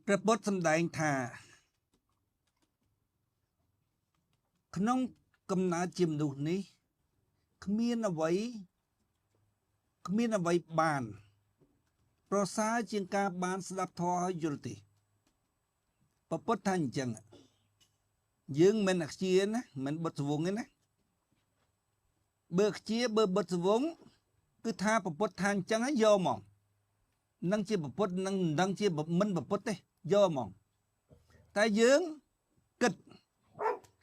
ព្រះពុទ្ធសម្ដែងថាក្នុងកំណើតជាមនុស្សនេះគ្មានអ្វីគ្មានអ្វីបានប្រសើរជាងការបានស្ដាប់ធម៌ហើយយល់ទេព្រះពុទ្ធថាអញ្ចឹងយើងមិនអាខ្ជាណាមិនបុត្រសវងទេណាបើខ្ជាបើបុត្រសវងគឺថាព្រះពុទ្ធថាអញ្ចឹងហើយយកហ្មងនឹងជាព្រះពុទ្ធនឹងមិនដឹងជាមិនព្រះពុទ្ធទេយកហ្មងតែយើងគិត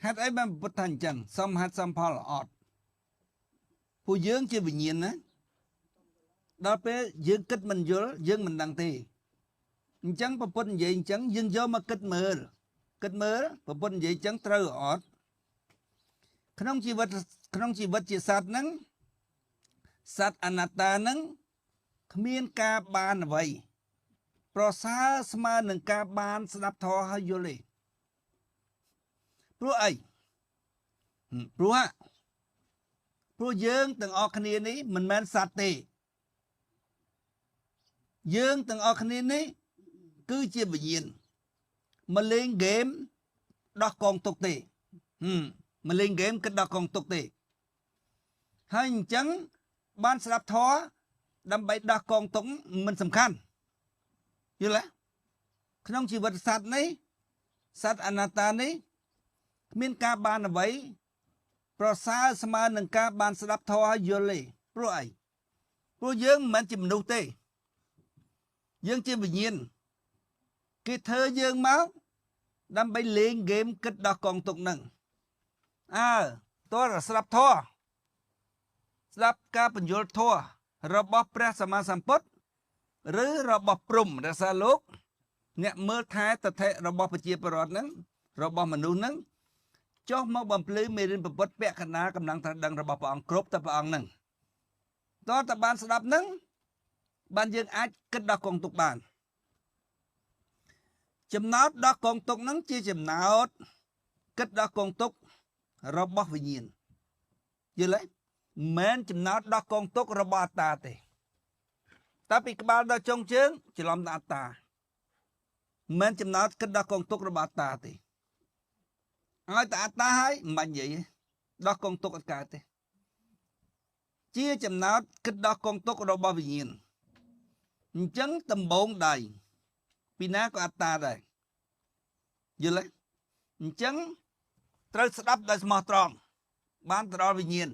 ហេតុអីបានព្រះពុទ្ធថាអញ្ចឹងសមហេតុសមផលអត់ពួកយើងជាវិញ្ញាណណាដល់ពេលយើងគិតមិនយល់យើងមិនដឹងទេអញ្ចឹងព្រះពុទ្ធនិយាយអញ្ចឹងយើងយកមកគិតមើលគិតមើលព្រះពុទ្ធនិយាយអញ្ចឹងត្រូវអត់ក្នុងជីវិតជាសត្វហ្នឹងសត្វអនត្តាហ្នឹងគ្មានការបានអ្វីប្រសើរស្មើនឹងការបានស្ដាប់ធម៌ហើយយល់ទេព្រោះអីព្រោះយើងទាំងអស់គ្នានេះមិនមែនសត្វទេយើងទាំងអស់គ្នានេះគឺជាវិញ្ញាណមកលេងហ្គេមដោះកងទុកទេមកលេងហ្គេមគិតដោះកងទុកទេហើយអញ្ចឹងបានស្ដាប់ធម៌ដើម្បីដោះកងទុកមិនសំខាន់យល់ទេក្នុងជីវិតសត្វនេះសត្វអនត្តានេះគ្មានការបានអ្វីប្រសើរស្មើនឹងការបានស្ដាប់ធម៌ហើយយល់ទេព្រោះអីព្រោះយើងមិនមែនជាមនុស្សទេយើងជាវិញ្ញាណគេធ្វើយើងមកដើម្បីលេងហ្គេមគិតដោះកងទុកនឹងអើតើស្ដាប់ធម៌ស្ដាប់ការបញ្យល់ធម៌របស់ព្រះសម្មាសម្ពុទ្ធឬរបស់ព្រហ្មរក្សាលោកអ្នកមើលថែតថៈរបស់ប្រជាពលរដ្ឋហ្នឹងរបស់មនុស្សហ្នឹងចុះមកបំភ្លឺមេរៀនពុទ្ធពាក់កណ្ដាលកម្លាំងត្រាស់ដឹងរបស់ព្រះអង្គគ្រប់តែព្រះអង្គហ្នឹងតើតើបានស្ដាប់ហ្នឹងបានយើងអាចគិតដោះកងទុកបានចំណោទដោះកងទុកហ្នឹងជាចំណោទគិតដោះកងទុករបស់វិញ្ញាណយល់ទេមិនចំណោទដោះកងទុករបស់អត្តាទេតែពីក្បាលដល់ចុងជើងច្រឡំដល់អត្តាមិនចំណោទគិតដោះកងទុករបស់អត្តាទេឲ្យតែអត្តាហើយមិនបាញ់និយាយទេដោះកងទុកអត់កើតទេជាចំណោទគិតដោះកងទុករបស់វិញ្ញាណអញ្ចឹងដំបងដៃពីណាក៏អត្តាដែរយល់ទេអញ្ចឹងត្រូវស្ដាប់ដោយស្មោះត្រង់បានទៅដល់វិញ្ញាណ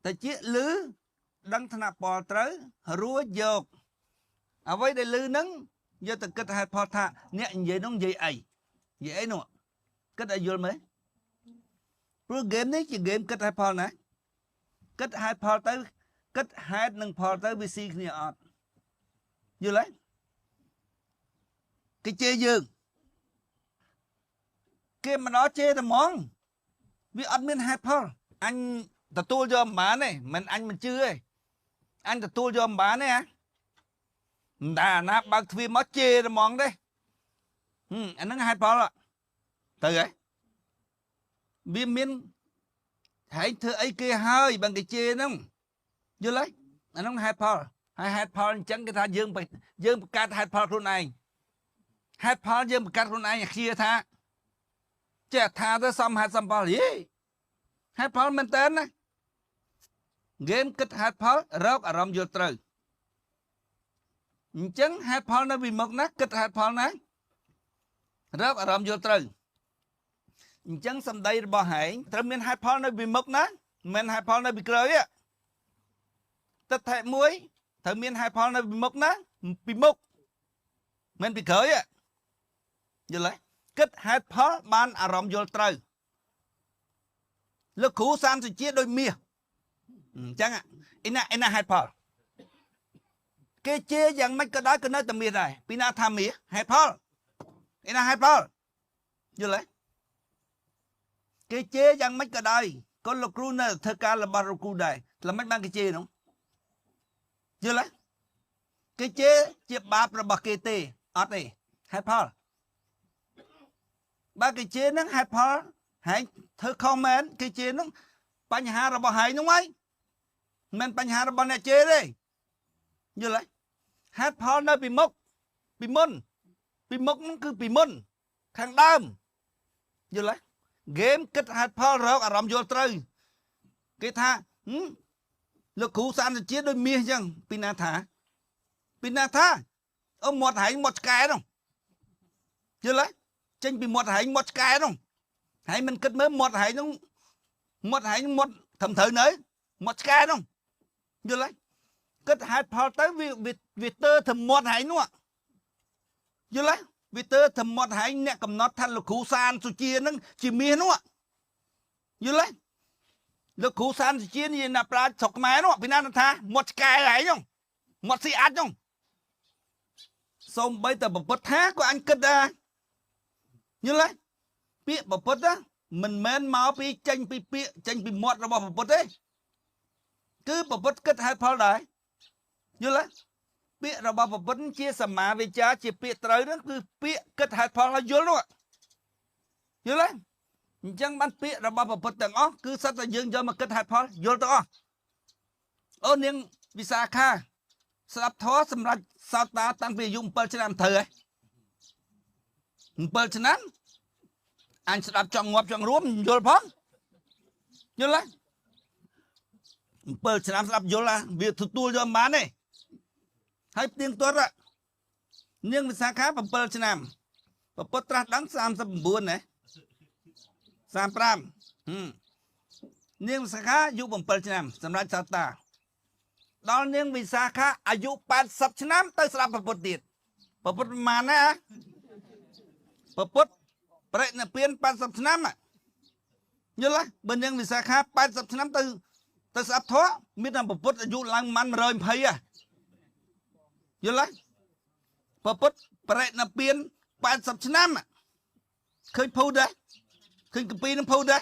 តែជាលឺដឹងថ្នាក់ផលត្រូវរួចយកអ្វីដែលលឺហ្នឹងយកទៅគិតហេតុផលថាអ្នកនិយាយនោះនិយាយអីនិយាយអីនោះគិតឲ្យយល់មើលព្រោះហ្គេមនេះជាហ្គេមគិតហេតុផលណាគិតហេតុផលទៅគិតហេតុនិងផលទៅវាស៊ីគ្នាអត់យល់ទេគេជេរយើងគេមិនដល់ជេរតែហ្មងវាអត់មានហេតុផលអញទទួលយកមិនបានទេមិនអញមិនជឿទេអញទទួលយកមិនបានទេហ៎មិនដែលអាណាបើកទ្វារមកជេរតែហ្មងទេអាហ្នឹងហេតុផលទៅហ៎វាមានហែងធ្វើអីគេហើយបើគេជេរហ្នឹងយល់ទេអាហ្នឹងហេតុផលហើយហេតុផលអញ្ចឹងគេថាយើងបង្កើតហេតុផលខ្លួនឯងហេតុផលយើងបង្កើតខ្លួនឯងអាឃ្លាថាចេះថាទៅសមហេតុសមផលយេហេតុផលមែនតើណាហ្គេមគិតហេតុផលរកអារម្មណ៍យល់ត្រូវអញ្ចឹងហេតុផលនៅពីមុខណាគិតហេតុផលណារកអារម្មណ៍យល់ត្រូវអញ្ចឹងសម្ដីរបស់ហែងត្រូវមានហេតុផលនៅពីមុខណាមិនមែនហេតុផលនៅពីក្រោយទេទិដ្ឋិមួយត្រូវមានហេតុផលនៅពីមុខណាពីមុខមិនពីក្រោយទេយល់ទេគិតហេតុផលបានអារម្មណ៍យល់ត្រូវលោកគ្រូសានសុជាដូចមាសអញ្ចឹងអ៊ីណាហេតុផលគេជេរយ៉ាងម៉េចក៏ដោយក៏នៅតែមាសដែរពីណាថាមាសហេតុផលអ៊ីណាហេតុផលយល់ទេគេជេរយ៉ាងម៉េចក៏ដោយក៏លោកគ្រូនៅធ្វើការរបស់លោកគ្រូដែរល្មិចបានគេជេរនោះយល់ទេគេជេរជាបាបរបស់គេទេអត់ទេហេតុផលបើគេជេរហ្នឹងហេតុផលហែងធ្វើខុសមែនគេជេរហ្នឹងបញ្ហារបស់ហែងហ្នឹងហើយមិនបញ្ហារបស់អ្នកជេរទេយល់ទេហេតុផលនៅពីមុខពីមុន ពីមុខហ្នឹងគឺពីមុនខាងដើមយល់ទេហ្គេមគិតហេតុផលរកអារម្មណ៍យល់ត្រូវគេថាលោកគ្រូសានសុជាដូចមាសអញ្ចឹងពីណាថាពីណាថាអូមាត់ហែងមាត់ឆ្កែនោះយល់ទេចេញពីមាត់ហែងមាត់ឆ្កែនោះហែងមិនគិតមើលមាត់ហែងនោះមាត់ហែងមាត់ត្រឹមត្រូវនៅមាត់ឆ្កែនោះយល់ទេគិតហេតុផលទៅវាវាទើធ្វើមាត់ហែងនោះយល់ទេវាទើធ្វើមាត់ហែងអ្នកកំណត់ថាលោកគ្រូសានសុជានឹងជាមាសនោះយល់ទេលោកគ្រូសានសុជានិយាយណាប្រាជ្ញស្រុកខ្មែរនោះពីណាថាមាត់ឆ្កែហែងនោះមាត់ស៊ីអាចនោះសូម្បីតែប្រពុតថាក៏អញគិតដែរយល់ទេពាក្យប្រពុតណាមិនមែនមកពីចេញពីពាក្យចេញពីមាត់របស់ប្រពុតទេគឺប្រពុតគិតហេតុផលដែរយល់ទេពាក្យរបស់ប្រពុតជាសម្មាវិចាជាពាក្យត្រូវហ្នឹងគឺពាក្យគិតហេតុផលឲ្យយល់នោះយល់ទេអញ្ចឹងបានពាក្យរបស់ប្រពុតទាំងអស់គឺសិតតែយើងយកមកគិតហេតុផលយល់ទាំងអស់អូនាងវិសាខាស្ដាប់ធម៌សម្រាប់សោតាតាំងពីអាយុ7ឆ្នាំត្រូវហ៎7ឆ្នាំអញស្ដាប់ចង់ងាប់ចង់រួមយល់ផងយល់ទេ7ឆ្នាំស្ដាប់យល់វាទទួលយកមិនបានទេហើយផ្ទៀងផ្ទាត់នាងវិសាខា7ឆ្នាំប្រពុតត្រាស់ដឹង39ណា35នាងវិសាខាអាយុ7ឆ្នាំសម្រាប់សោតាដល់នាងវិសាខាអាយុ80ឆ្នាំទៅស្ដាប់ប្រពុតទៀតប្រពុតប្រមាណណាប្រពុតបរិនិព្វាន80ឆ្នាំយល់ទេបើនាងវិសាខា80ឆ្នាំទៅស្ដាប់ធម៌មានតែប្រពុតអាយុឡើងប្រមាណ120ហ៎យល់ទេប្រពុតបរិនិព្វាន80ឆ្នាំឃើញភូតទេឃើញកាពីនឹងភូតទេ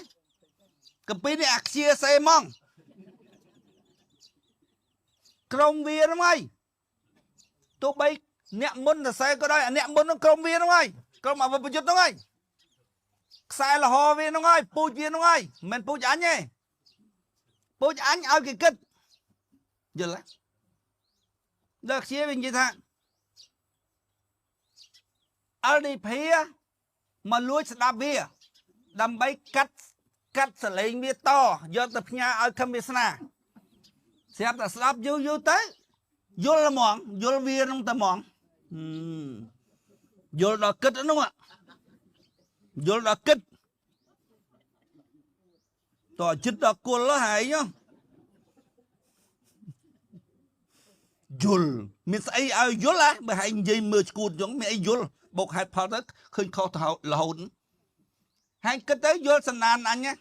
កាពីនេះអាខ្ជាសេហ្មងក្រុមវាហ្នឹងហើយទោះបីអ្នកមុនសរសេរក៏ដោយអ្នកមុនហ្នឹងក្រុមវាហ្នឹងហើយក្រុមអវប្រយុទ្ធហ្នឹងហើយខ្សែលហវាហ្នឹងហើយពូជវាហ្នឹងហើយមិនមែនពូជអញទេពូជអញឲ្យគេគិតយល់ទេដល់ខ្ជាវានិយាយថា LDP មកលួចស្ដាប់វាដើម្បីកាត់សលេងវាតយកទៅផ្ញើឲ្យខឹមវាសនាស្រាប់តែស្ដាប់យូរយូរទៅយល់ហ្មងយល់វាហ្នឹងតែហ្មងយល់ដល់គិតហ្នឹងយល់ដល់គិតតចិត្តដល់គុលហើយយល់មានស្អីឲ្យយល់ហ៎បើហែងនិយាយមើលឈួតចឹងមានអីយល់បុកហេតុផលទៅឃើញខុសទៅរហូតហែងគិតទៅយល់សន្តានអញណា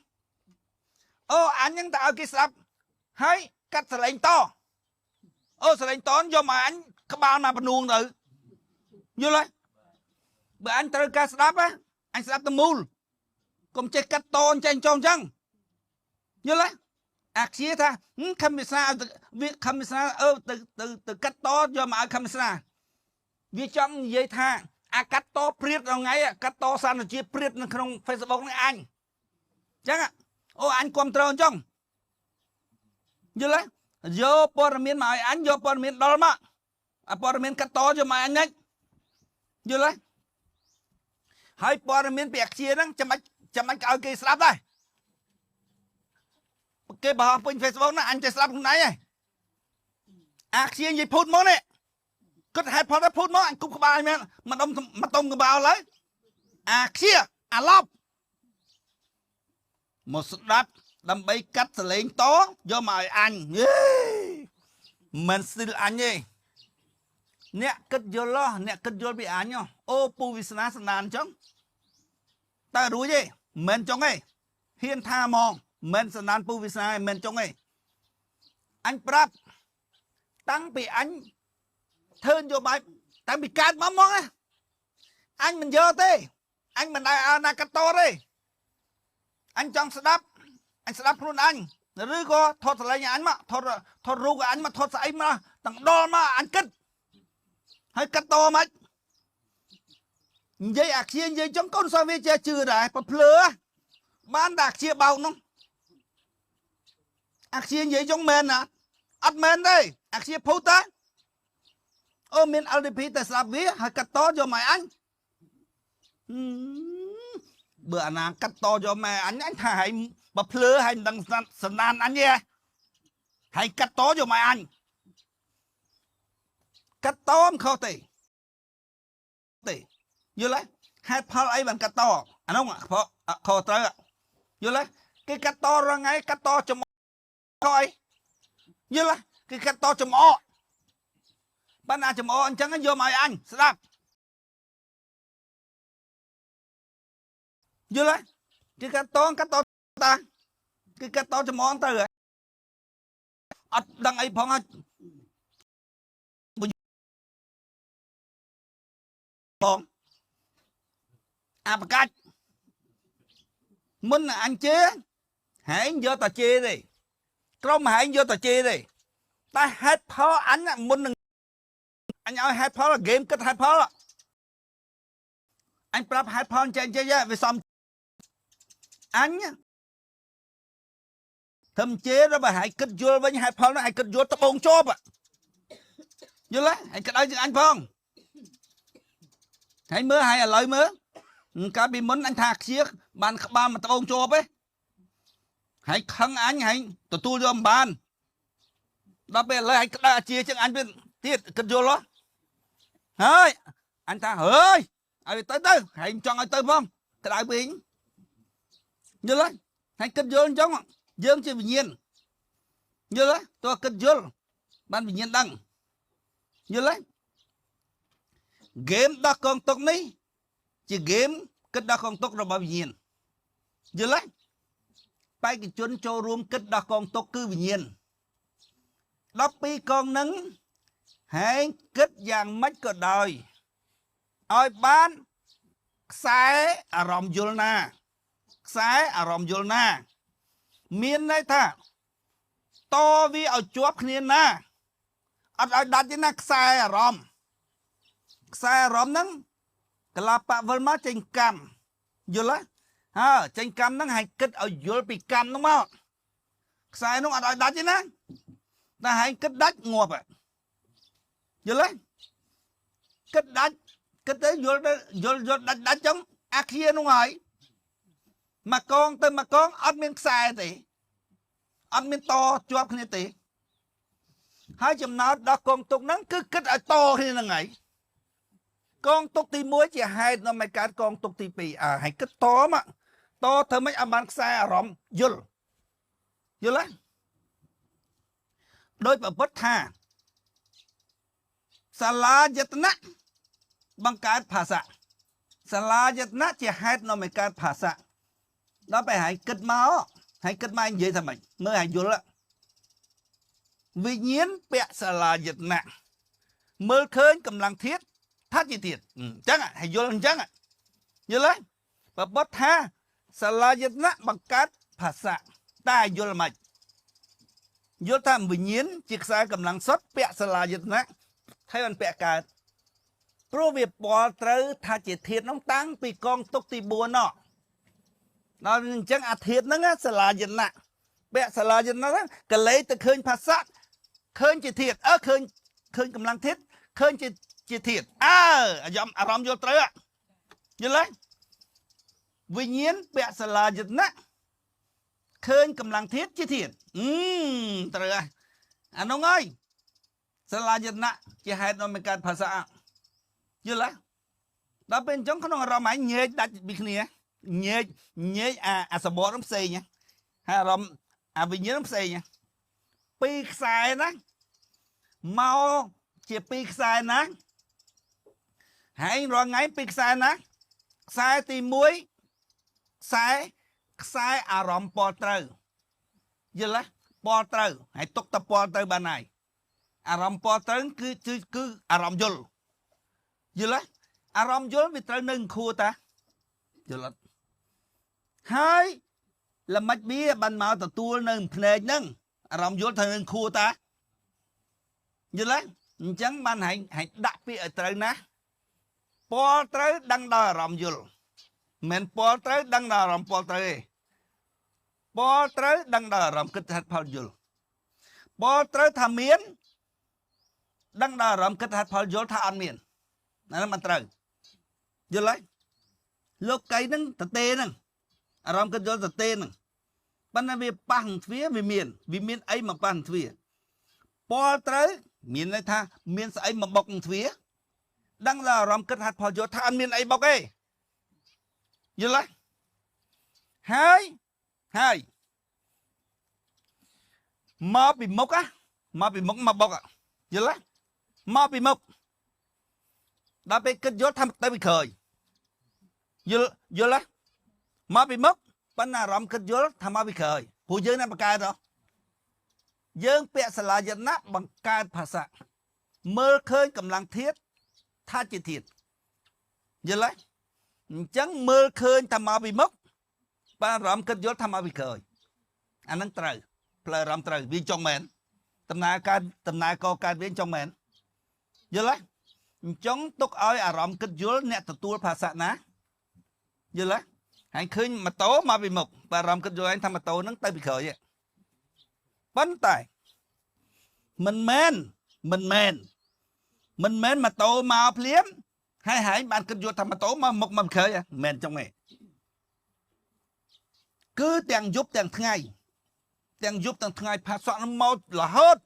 អូអញហ្នឹងទៅឲ្យគេស្ដាប់ហើយកាត់សលេងតអូសលេងតយកមកអញក្បាលមកពនួងទៅយល់ទេបើអញត្រូវការស្ដាប់ហ៎អញស្ដាប់ទៅមូលកុំចេះកាត់តអញ្ចឹងចុងអញ្ចឹងយល់ទេអាខ្ជាថាខំវិសាវាខំវិសាអឺទៅទៅទៅកាត់តយកមកឲ្យខំវិសាវាចង់និយាយថាអាកាត់តព្រាតដល់ថ្ងៃកាត់តសានជាព្រាតនៅក្នុង Facebook នេះអញអញ្ចឹងអូអញគ្រប់ត្រអញ្ចឹងយល់ទេយកព័ត៌មានមកឲ្យអញយកព័ត៌មានដល់មកអាព័ត៌មានកាត់តយកមកអញហ្នឹងយល់ទេហើយព័ត៌មានពីអាខ្ជាហ្នឹងចាំបាច់ឲ្យគេស្ដាប់ដែរគេបោះពេញ Facebook ណាអញចេះស្ដាប់ខ្លួនឯងហ៎អាខ្ជានិយាយភូតមកនេះគិតហេតុផលទៅភូតមកអញគប់ក្បាលមែនមកដុំមកតុំក្បាលហើយអាខ្ជាអាឡប់មកស្ដាប់ដើម្បីកាត់សលេងតយកមកឲ្យអញយេមិនស្ទីលអញទេអ្នកគិតយល់អ្នកគិតយល់ពីអញអូពូវិស្នាសន្តានអញ្ចឹងតើរួចទេមិនចង់ទេហ៊ានថាហ្មងមិនសន្តានពូវិស្នាមិនចង់ទេអញប្រាប់តាំងពីអញធ្វើនយោបាយតាំងពីកើតមកហ្មងណាអញមិនយកទេអញមិនដែលឲ្យណាកាត់តទេអញចង់ស្ដាប់អញស្ដាប់ខ្លួនអញឬក៏ថតសលេងអញមកថតរូបអញមកថតស្អីមកទាំងដល់មកអញគិតហើយកាត់តមកនិយាយអាខ្ជានិយាយចង់កូនសិស្សវាចេះជឿដែរប្រភ្លើបានតែអាខ្ជាបោកនោះអាខ្ជានិយាយចង់មែនណាអត់មែនទេអាខ្ជាភូតតាអូមាន LDP តែស្ដាប់វាហើយកាត់តយកមកអញ បើអាណាកាត់តយកម៉ែអញអញថាហើយបើភ្លើហើយមិនដឹងសន្តានអញទេហើយកាត់តយកម៉ែអញកាត់តមិនខុសទេទេយល់ទេហេតុផលអីបានកាត់តអានោះខុសត្រូវយល់ទេគេកាត់តរាល់ថ្ងៃកាត់តចំអអីយល់ទេគេកាត់តចំអបានអាចំអអញ្ចឹងយកមកឲ្យអញស្ដាប់យល់ទេគេកាត់តកាត់តតាគេកាត់តចំអទៅអត់ដឹងអីផងបងអាបកាច់មុនអញជេរហែងយកតែជេរទេក្រុមហែងយកតែជេរទេតែហេតុផលអញមុននឹងអញឲ្យហេតុផលហ្គេមគិតហេតុផលអញប្រាប់ហេតុផលចេះចេះវាសំអញធ្វើជេរដល់បើហែងគិតយល់វិញហេតុផលនោះហែងគិតយល់ត្បូងជាប់យល់ទេហែងគិតឲ្យអញផងហើយមើលហើយឥឡូវមើលកាលពីមុនអញថាខ្ជៀកបានក្បាលមកត្បូងជាប់ទេហើយខឹងអញហើយទទួលយកមិនបានដល់ពេលឥឡូវហើយក្តៅអាជាចឹងអញទៀតគិតយល់ហ៎ហើយអញថាហើយឲ្យទៅទៅហើយចង់ឲ្យទៅផងក្តៅពេកយល់ហើយហើយគិតយល់អញ្ចឹងយើងជាវិញ្ញាណយល់ទេតើគិតយល់បានវិញ្ញាណដឹងយល់ទេហ្គេមដោះកងទុកនេះជាហ្គេមគិតដោះកងទុករបស់វិញ្ញាណយល់ទេបេក្ខជនចូលរួមគិតដោះកងទុកគឺវិញ្ញាណ12កងនឹងហែងគិតយ៉ាងម៉េចក៏ដោយឲ្យបានខ្សែអារម្មណ៍យល់ណាខ្សែអារម្មណ៍យល់ណាមានន័យថាតវាឲ្យជាប់គ្នាណាអត់ឲ្យដាច់ទេណាខ្សែអារម្មណ៍ខ្សែអារម្មណ៍ហ្នឹងកលាបៈវិលមកចេញកម្មយល់ទេហើយចេញកម្មហ្នឹងឲ្យគិតឲ្យយល់ពីកម្មហ្នឹងមកខ្សែហ្នឹងអត់ឲ្យដាច់ទេណាតែឲ្យគិតដាច់ងាប់យល់ទេគិតដាច់គិតទៅយល់ទៅយល់យល់ដាច់ដាច់ចឹងអាឃានោះហើយមកកងទៅមកកងអត់មានខ្សែទេអត់មានតជាប់គ្នាទេហើយចំណោទដល់កងទុកហ្នឹងគឺគិតឲ្យតគ្នាហ្នឹងហើយកងទុកទី1ជាហេតុនាំឲ្យកើតកងទុកទី2អាហើយគិតតមកតធ្វើម៉េចឲ្យបានខ្សែអារម្មណ៍យល់យល់ទេដោយប្រពុតថាសាលាយតនៈបង្កើតភាសាសាលាយតនៈជាហេតុនាំឲ្យកើតភាសាដល់ពេលហើយគិតមកហើយគិតមកនិយាយថាម៉េចមើលឲ្យយល់វិញ្ញាណពាក់សាលាយតនៈមើលឃើញកម្លាំងធាតុថាជាទៀតអញ្ចឹងឲ្យយល់អញ្ចឹងយល់ទេបើបត់ថាសាលាយតនៈបង្កើតភាសាតែយល់មិនយល់ថាវិញ្ញាណជាខ្សែកម្លាំងសុទ្ធពាក់សាលាយតនៈហើយបានពាក់កើតព្រោះវាពាល់ត្រូវថាជាធាតុនោះតាំងពីកងទុកទី4ណោះដល់អញ្ចឹងអាធាតុហ្នឹងសាលាយតនៈពាក់សាលាយតនៈកលេទៅឃើញភាសាឃើញជាធាតុអើឃើញឃើញកម្លាំងធាតុឃើញជាធាតុអើអារម្មណ៍យល់ត្រូវយល់ទេវិញ្ញាណពាក់សាលាយតនៈឃើញកម្លាំងធាតុជាធាតុត្រូវហើយអានោះហើយសាលាយតនៈជាហេតុនាំឲ្យកើតភាសាយល់ទេដល់ពេលអញ្ចឹងក្នុងអារម្មណ៍ឯងញែកដាច់ពីគ្នាញែកញែកអាសបកនោះផ្សេងហើយអារម្មណ៍អាវិញ្ញាណនោះផ្សេងពីរខ្សែណាមកជាពីរខ្សែណាហើយរាល់ថ្ងៃពីរខ្សែណាខ្សែទី1ខ្សែអារម្មណ៍ពលត្រូវយល់ទេពលត្រូវហើយទុកតែពលត្រូវបានហើយអារម្មណ៍ពលត្រូវគឺគឺអារម្មណ៍យល់យល់ទេអារម្មណ៍យល់វាត្រូវនៅខួរតាយល់អត់ហើយល្មិចវាបានមកទទួលនៅភ្នែកហ្នឹងអារម្មណ៍យល់ត្រូវនៅខួរតាយល់ទេអញ្ចឹងបានហែងហែងដាក់ពាក្យឲ្យត្រូវណាពលត្រូវដឹងដល់អារម្មណ៍យល់មិនពលត្រូវដឹងដល់អារម្មណ៍ពលត្រូវទេពលត្រូវដឹងដល់អារម្មណ៍គិតហេតុផលយល់ពលត្រូវថាមានដឹងដល់អារម្មណ៍គិតហេតុផលយល់ថាអត់មានណាមិនត្រូវយល់ហើយ លោកីហ្នឹងតទេហ្នឹងអារម្មណ៍គិតយល់តទេហ្នឹងប៉ុន្តែវាប៉ះទ្វាវាមានអីមកប៉ះទ្វាពលត្រូវមានន័យថាមានស្អីមកបុកទ្វាដឹងដល់អារម្មណ៍គិតហាត់ផលយល់ថាអត់មានអីបុកទេយល់ទេហើយហើយមកពីមុខណាមកពីមុខមកបុកយល់ទេមកពីមុខដល់ពេលគិតយល់ថាទៅពីក្រោយយល់យល់ទេមកពីមុខប៉ុន្តែអារម្មណ៍គិតយល់ថាមកពីក្រោយព្រោះយើងអ្នកបង្កើតហ៎យើងពាក់សាលាយណៈបង្កើតភាសាមើលឃើញកម្លាំងធាតុថាជាធាតុយល់ទេអញ្ចឹងមើលឃើញថាមកពីមុខបានអារម្មណ៍គិតយល់ថាមកពីក្រោយអាហ្នឹងត្រូវផ្លូវអារម្មណ៍ត្រូវវាចង់មែនដំណើរការដំណើរកកើតវាចង់មែនយល់ទេអញ្ចឹងទុកឲ្យអារម្មណ៍គិតយល់អ្នកទទួលភាសាណាយល់ទេហើយឃើញម៉ូតូមកពីមុខបើអារម្មណ៍គិតយល់ឯងថាម៉ូតូហ្នឹងទៅពីក្រោយប៉ុន្តែមិនមែនមិនមែនមិនមែនម៉ូតូមកភ្លាមហើយហែងបានគិតយល់ថាម៉ូតូមកមុខមកក្រោយមិនមែនចឹងទេគឺទាំងយប់ទាំងថ្ងៃទាំងយប់ទាំងថ្ងៃផាសក់នឹងមករហូត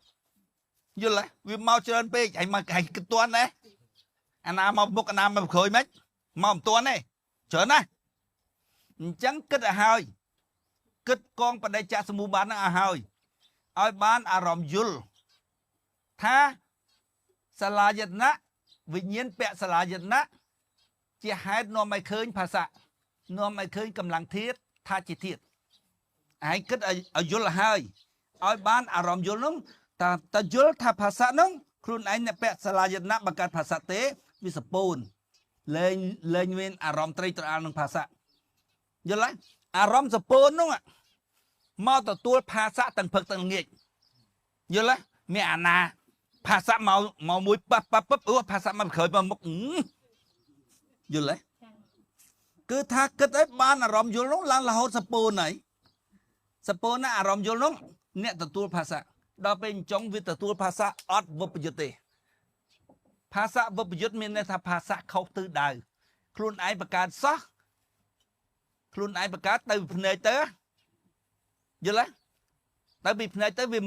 យល់ទេវាមកច្រើនពេកហើយមកឯងគិតទាន់ណាអាណាមកមុខអាណាមកក្រោយមិនមកមិនទាន់ទេច្រើនណាស់អញ្ចឹងគិតឲ្យហើយគិតកងបដិច្ចសមុបាទហ្នឹងឲ្យហើយឲ្យបានអារម្មណ៍យល់ថាសាលាយតនៈវិញ្ញាណពាក់សាលាយតនៈជាហេតុនាំឲ្យឃើញភាសានាំឲ្យឃើញកម្លាំងធាតុថាជាធាតុឯងគិតឲ្យយល់ឲ្យឲ្យបានអារម្មណ៍យល់នោះតើយល់ថាភាសានោះខ្លួនឯងអ្នកពាក់សាលាយតនៈបង្កើតភាសាទេវាសពូនលែងលែងមានអារម្មណ៍ត្រេកត្រអាលនឹងភាសាយល់ទេអារម្មណ៍សពូននោះមកទទួលភាសាទាំងព្រឹកទាំងល្ងាចយល់ទេមានអាណាភាសាមកមកមួយប៉ះប៉ះពឹបអឺភាសាមកក្រោយមកមុខយល់ទេគឺថាគិតឲ្យបានអារម្មណ៍យល់នោះឡើងរហូតសពូនហើយសពូនណាអារម្មណ៍យល់នោះអ្នកទទួលភាសាដល់ពេលអញ្ចឹងវាទទួលភាសាអត់វិបយុទ្ធទេភាសាវិបយុទ្ធមានន័យថាភាសាខុសទិសដៅខ្លួនឯងបង្កើតសោះខ្លួនឯងបង្កើតទៅភ្នែកទៅយល់ទេទៅពីភ្នែកទៅវា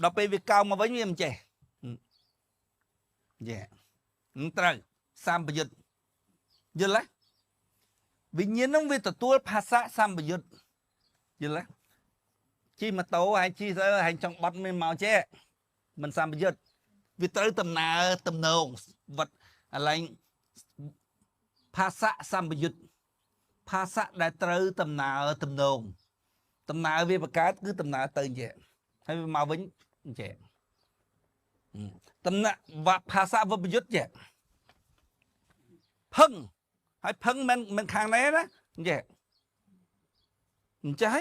ដល់ពេលវាកោងមកវិញវាមិនចេះយេត្រូវសម្បយុទ្ធយល់ទេវិញ្ញាណនឹងវាទទួលភាសាសម្បយុទ្ធយល់ទេជិះម៉ូតូហើយជិះទៅហើយចង់បត់មានមកចេះមិនសម្បយុទ្ធវាត្រូវដំណើរតំណងវត្តកន្លែងភាសាសម្បយុទ្ធភាសាដែលត្រូវដំណើរតំណងដំណើរវាបង្កើតគឺដំណើរទៅចេះហើយវាមកវិញចេះតំណាក់ភាសាវិបយុទ្ធចេះផឹងហើយផឹងមិនមិនខាងនេះណាចេះអញ្ចេះ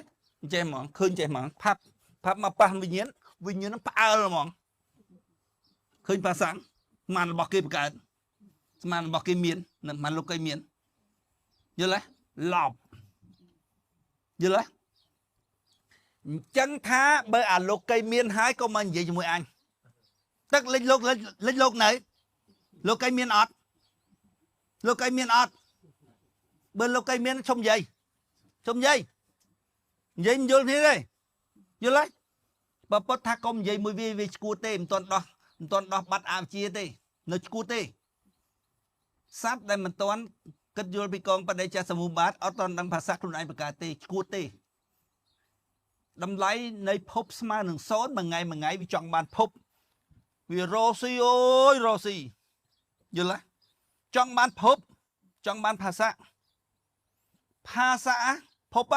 ចេះហ្មងឃើញចេះហ្មងផាប់ផាប់មកប៉ះវិញ្ញាណវិញ្ញាណនឹងផ្អើលហ្មងឃើញភាសាស្មានរបស់គេបង្កើតស្មានរបស់គេមានមិនលោកគេមានយល់ទេឡប់យល់ទេអញ្ចឹងថាបើអាលោកគេមានហើយក៏មកនិយាយជាមួយអញទឹកលិចលោកលិចលោកនៅលោកគេមានអត់លោកគេមានអត់បើលោកគេមានឈុំនិយាយឈុំនិយាយនិយាយមិនយល់គ្នាទេយល់ទេបើពុតថាកុំនិយាយមួយវាវាឈួតទេមិនទាន់ដោះមិនទាន់ដោះបាត់អាវិជ្ជាទេនៅឈួតទេសត្វដែលមិនទាន់គិតយល់ពីកងបដិច្ចសមុបាទអត់ទាន់ដឹងភាសាខ្លួនឯងបង្កើតទេឈួតទេតម្លៃនៃភពស្មើនឹង0មួយថ្ងៃមួយថ្ងៃវាចង់បានភពវារស់ស៊ីអូយរស់ស៊ីយល់ទេចង់បានភពចង់បានភាសាភាសាភព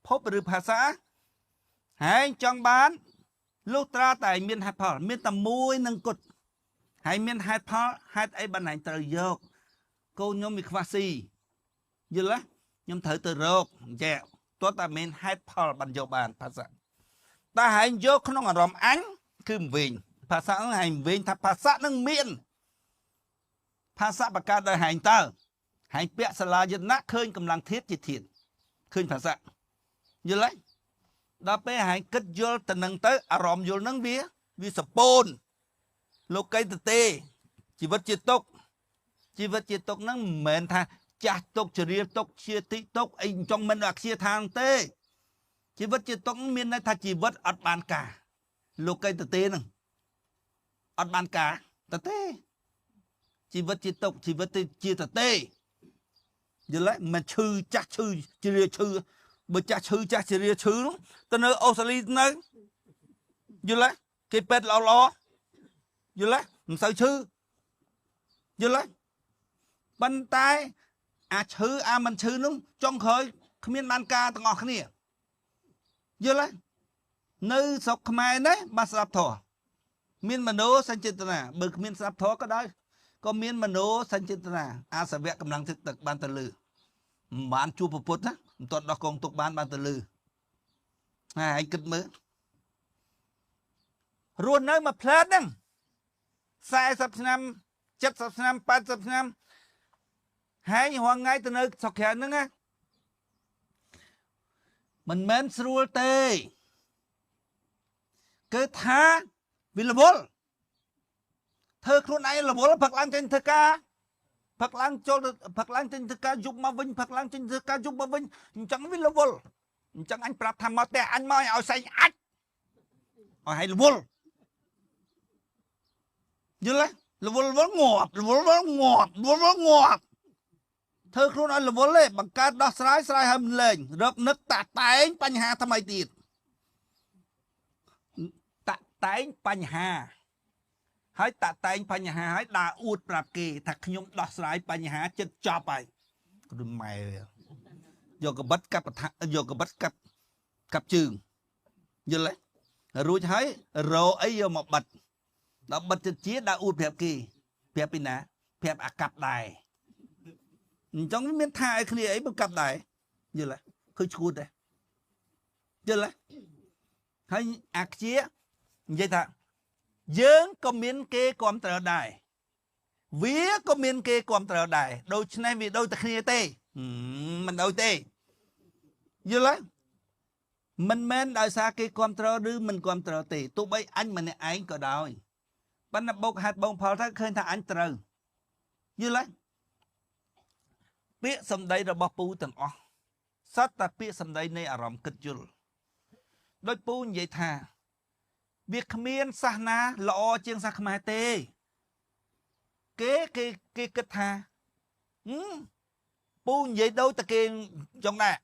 ភពឬភាសាហើយចង់បានលុះត្រាតែមានហេតុផលមានតែមួយនឹងគត់ហើយមានហេតុផលហេតុអីបានឯងត្រូវយកកូនខ្ញុំវាខ្វះស៊ីយល់ទេខ្ញុំត្រូវទៅរកអញ្ចឹងទោះតែមានហេតុផលបានយកបានភាសាតែហែងយកក្នុងអារម្មណ៍អញគឺមិនវិញភាសាហ្នឹងហែងវិញថាភាសាហ្នឹងមានភាសាបង្កើតដោយហែងតើហែងពាក់សាលាយតនៈឃើញកម្លាំងធាតុជាធាតុឃើញភាសាយល់ទេដល់ពេលហែងគិតយល់ទៅនឹងទៅអារម្មណ៍យល់នឹងវាសពូនលោកីតទេជីវិតជាទុកជីវិតជាទុកហ្នឹងមិនមែនថា ចាស់ទុកជរាទុកជាតិទុកអីចង់មិនអាខ្ជាថាងទេជីវិតជាទុកមានន័យថាជីវិតអត់បានការលោកីតទេហ្នឹងអត់បានការតទេជីវិតជាទុកជីវិតជាតទេយល់ទេមិនឈឺចាស់ឈឺជរាឈឺបើចាស់ឈឺចាស់ជរាឈឺនោះទៅនៅអូស្ត្រាលីនៅយល់ទេគេពេទ្យល្អល្អយល់ទេមិនសូវឈឺយល់ទេប៉ុន្តែអាឈឺអាមិនឈឺនោះចុងក្រោយគ្មានបានការទាំងអស់គ្នាយល់ទេនៅស្រុកខ្មែរនេះបាទស្ដាប់ធម៌មានមโนសញ្ចេតនាបើគ្មានស្ដាប់ធម៌ក៏ដោយក៏មានមโนសញ្ចេតនាអាសវៈកម្លាំងទឹកទឹកបានទៅលឺមិនបានជួបពុទ្ធណាមិនទាន់ដោះកងទុកបានបានទៅលឺហើយគិតមើលរស់នៅមួយផ្លែតហ្នឹង40ឆ្នាំ70ឆ្នាំ80ឆ្នាំហើយរាល់ថ្ងៃទៅនៅស្រុកក្រៅហ្នឹងណាមិនមែនស្រួលទេគឺថាវារវល់ធ្វើខ្លួនឯងរវល់ផឹកឡើងចេញធ្វើការផឹកឡើងចូលផឹកឡើងចេញធ្វើការយប់មកវិញផឹកឡើងចេញធ្វើការយប់មកវិញអញ្ចឹងវារវល់អញ្ចឹងអញប្រាប់ថាមកផ្ទះអញមកឲ្យសែងអាចឲ្យឲ្យរវល់យល់ទេរវល់រវល់ងាប់រវល់រវល់ងាប់រវល់រវល់ងាប់ធ្វើខ្លួនឲ្យរវល់ទេបង្កើតដោះស្រាយស្រាយឲ្យមិនលែងរកនឹកតាតែងបញ្ហាថ្មីទៀតតាតែងបញ្ហាហើយតាតែងបញ្ហាហើយដើរអួតប្រាប់គេថាខ្ញុំដោះស្រាយបញ្ហាចិត្តចប់ហើយគឺម៉ែយកកបិតកាប់យកកបិតកាប់កាប់ជើងយល់ទេរួចហើយរកអីយកមកបិទដល់បិទចិត្តជាដើរអួតប្រាប់គេប្រាប់ពីណាប្រាប់អាកាប់ដែរអញ្ចឹងមានថាឲ្យគ្នាអីបើកាប់ដែរយល់ទេឃើញឈួតដែរយល់ទេហើយអាខ្ជានិយាយថាយើងក៏មានគេគ្រប់គ្រងដែរវាក៏មានគេគ្រប់គ្រងដែរដូច្នេះវាដូចតែគ្នាទេមិនដូចទេយល់ទេមិនមែនដោយសារគេគ្រប់គ្រងឬមិនគ្រប់គ្រងទេទោះបីអញម្នាក់ឯងក៏ដោយប៉ុន្តែបោកហេតុបងផលទៅឃើញថាអញត្រូវយល់ទេពាក្យសម្ដីរបស់ពូទាំងអស់សត្វតែពាក្យសម្ដីនៃអារម្មណ៍គិតយល់ដោយពូនិយាយថាវាគ្មានសាសនាល្អជាងសាសខ្មែរទេគេគេគេគិតថាពូនិយាយដូចតែគេចង់ដែរ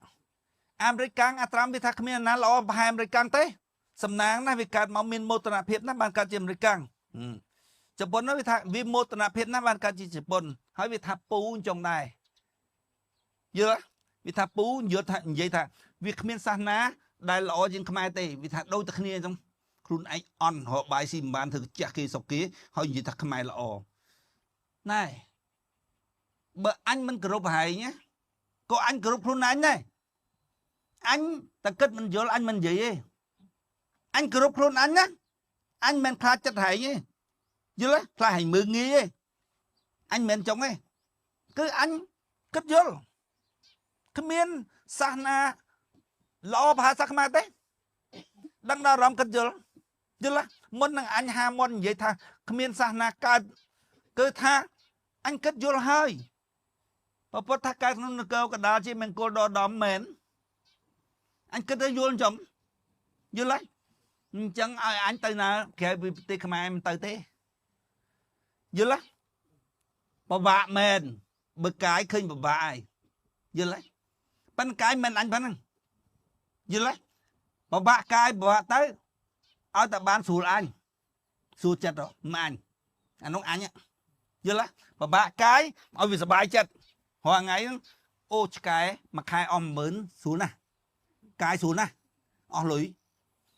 អាមេរិកកាំងអាត្រាំវាថាគ្មានណាល្អប្រហែលអាមេរិកកាំងទេសំណាងណាស់វាកើតមកមានមោទនភាពណាស់បានកើតជាអាមេរិកកាំងជប៉ុននោះវាថាវាមោទនភាពណាស់បានកើតជាជប៉ុនហើយវាថាពូចង់ដែរយល់វាថាពូយល់ថានិយាយថាវាគ្មានសាសនាដែលល្អជាងខ្មែរទេវាថាដូចតែគ្នាអញ្ចឹងខ្លួនឯងអន់រកបាយស៊ីមិនបានធ្វើចាស់គេសុកគេហើយនិយាយថាខ្មែរល្អណែបើអញមិនគោរពហែងក៏អញគោរពខ្លួនឯងដែរអញតែគិតមិនយល់អញមិននិយាយទេអញគោរពខ្លួនអញណាអញមិនខ្លាចចិត្តហែងទេយល់ទេខ្លាចហែងមើងងាយទេអញមិនចង់ទេគឺអញគិតយល់គ្មានសាសនាល្អប្រហែលសាសខ្មែរទេដឹងដល់អារម្មណ៍គិតយល់យល់មុននឹងអញហាមុននិយាយថាគ្មានសាសនាកើតគឺថាអញគិតយល់ហើយពុទ្ធថាកើតក្នុងនគរកដាលជាមង្គលដ៏ដំមែនអញគិតទៅយល់អញ្ចឹងយល់ហើយអញ្ចឹងឲ្យអញទៅណាក្រៅពីប្រទេសខ្មែរមិនទៅទេយល់ទេពិបាកមែនបើកាយឃើញពិបាកហើយយល់ទេប៉ុន្តែកាយមិនអញប៉ុណ្ណឹងយល់ទេពិបាកកាយពិបាកទៅឲ្យតែបានស្រួលអញស្រួលចិត្តមិនអញអានោះអញយល់ទេពិបាកកាយឲ្យវាសុបាយចិត្តរាល់ថ្ងៃហ្នឹងអូឆ្កែមួយខែអស់10000ស្រួលណាស់កាយស្រួលណាស់អស់លុយ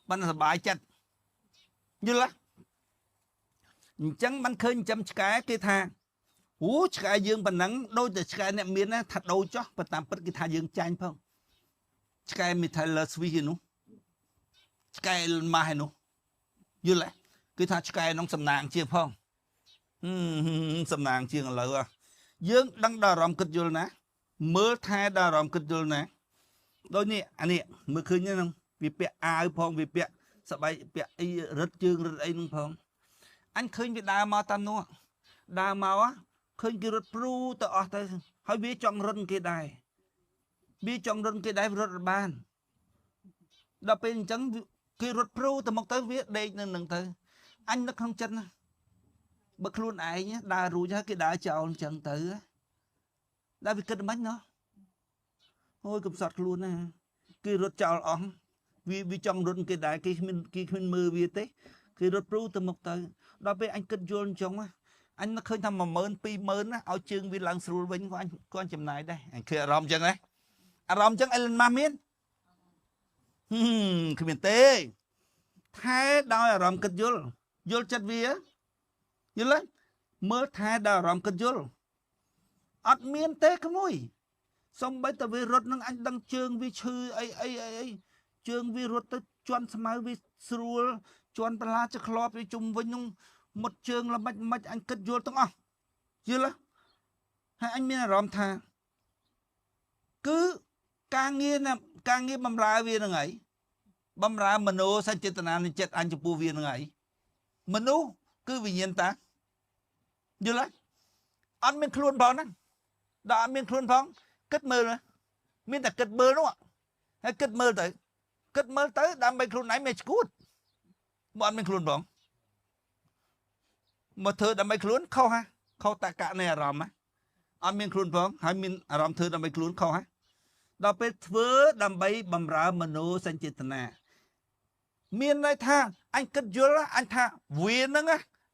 ប៉ុន្តែសុបាយចិត្តយល់ទេអញ្ចឹងបានឃើញចាំឆ្កែគេថាអូឆ្កែយើងប៉ុណ្ណឹងដូចតែឆ្កែអ្នកមានណាថាដូចចោះប៉ុន្តែពិតគេថាយើងចាញ់ផងឆ្កែ Taylor Swift ឯនោះឆ្កែម៉ាស់ឯនោះយល់ទេគឺថាឆ្កែក្នុងសំណាងជាងផងសំណាងជាងឥឡូវយើងដឹងដល់អារម្មណ៍គិតយល់ណាមើលថែដល់អារម្មណ៍គិតយល់ណាដូចនេះអានេះមើលឃើញហ្នឹងវាពាក់អាវផងវាពាក់សបៃពាក់អីរឹតជើងរឹតអីហ្នឹងផងអញឃើញវាដើរមកតាមនោះដើរមកឃើញគេរត់ព្រូទៅអស់ទៅ ហើយវាចង់រត់គេដែរវាចង់រត់គេដែររត់បានដល់ពេលអញ្ចឹងគេរត់ព្រូទៅមកទៅវាដេកនៅនឹងទៅអញនឹកក្នុងចិត្តណាបើខ្លួនឯងដើររួចហើយគេដើរចោលអញ្ចឹងទៅដល់វាគិតមិនណោះអូយកំសត់ខ្លួនណាគេរត់ចោលអស់វាចង់រត់គេដែរគេគ្មានមើលវាទេគេរត់ព្រូទៅមកទៅដល់ពេលអញគិតយល់អញ្ចឹងអញនឹកឃើញថា10000 20000ណាឲ្យជើងវាឡើងស្រួលវិញគាត់ចំណាយដែរអញឃើញអារម្មណ៍អញ្ចឹងណាអារម្មណ៍អញ្ចឹងអេលិនម៉ាស់មានគ្មានទេថែដោយអារម្មណ៍គិតយល់យល់ចិត្តវាយល់ទេមើលថែដោយអារម្មណ៍គិតយល់អត់មានទេក្មួយសំបីតែវារត់នឹងអញដឹងជើងវាឈឺអីអីអីអីជើងវារត់ទៅជន់ស្មៅវាស្រួលជន់បន្លាចក្លប់វាជុំវិញនឹងមុតជើងល្មិចមិនអញគិតយល់ទាំងអស់យល់ទេហើយអញមានអារម្មណ៍ថាគឺការងារណាការងារបំរើវានឹងហើយបំរើមโนសញ្ចេតនានៃចិត្តអញចំពោះវានឹងហើយមនុស្សគឺវិញ្ញាណតាយល់ទេអត់មានខ្លួនផងហ្នឹងដល់អត់មានខ្លួនផងគិតមើលមានតែគិតមើលនោះហើយគិតមើលទៅគិតមើលទៅដើម្បីខ្លួនឯងមិនឈួតមកអត់មានខ្លួនផងមកធ្វើដើម្បីខ្លួនខុសហ่ะខុសតកៈនៃអារម្មណ៍អត់មានខ្លួនផងហើយមានអារម្មណ៍ធ្វើដើម្បីខ្លួនខុសហ่ะដល់ពេលធ្វើដើម្បីបំរើមโนសញ្ចេតនាមានន័យថាអញគិតយល់អញថាវាហ្នឹង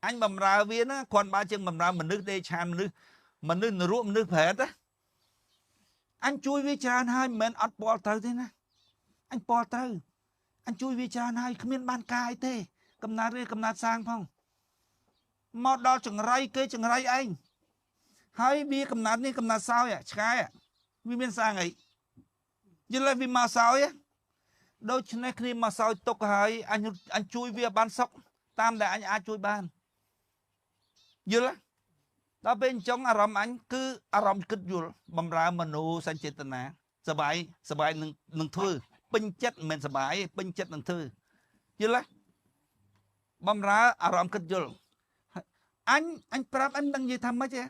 អញបំរើវាហ្នឹងគ្រាន់បើជាងបំរើមនុស្សដេឆានមនុស្សនរកមនុស្សប្រែតណាអញជួយវាច្រើនហើយមិនមែនអត់ពលត្រូវទេណាអញពលត្រូវអញជួយវាច្រើនហើយគ្មានបានកាយទេកំណត់ឬកំណត់សាងផងមកដល់ចង្រៃគេចង្រៃឯងហើយវាកំណត់នេះកំណត់សោយឆ្កែវាមានសាងអីយល់ហើយវាមកសោយដូច្នេះគ្នាមកសោយទុកហើយអញជួយវាបានសុខតាមដែលអញអាចជួយបានយល់ដល់ពេលអញ្ចឹងអារម្មណ៍អញគឺអារម្មណ៍គិតយល់បំរើមโนសញ្ចេតនាសបាយសបាយនឹងធ្វើពេញចិត្តមិនមែនសបាយទេពេញចិត្តនឹងធ្វើយល់ទេបំរើអារម្មណ៍គិតយល់អញប្រាប់អញមិនដឹងនិយាយថាម៉េចទេ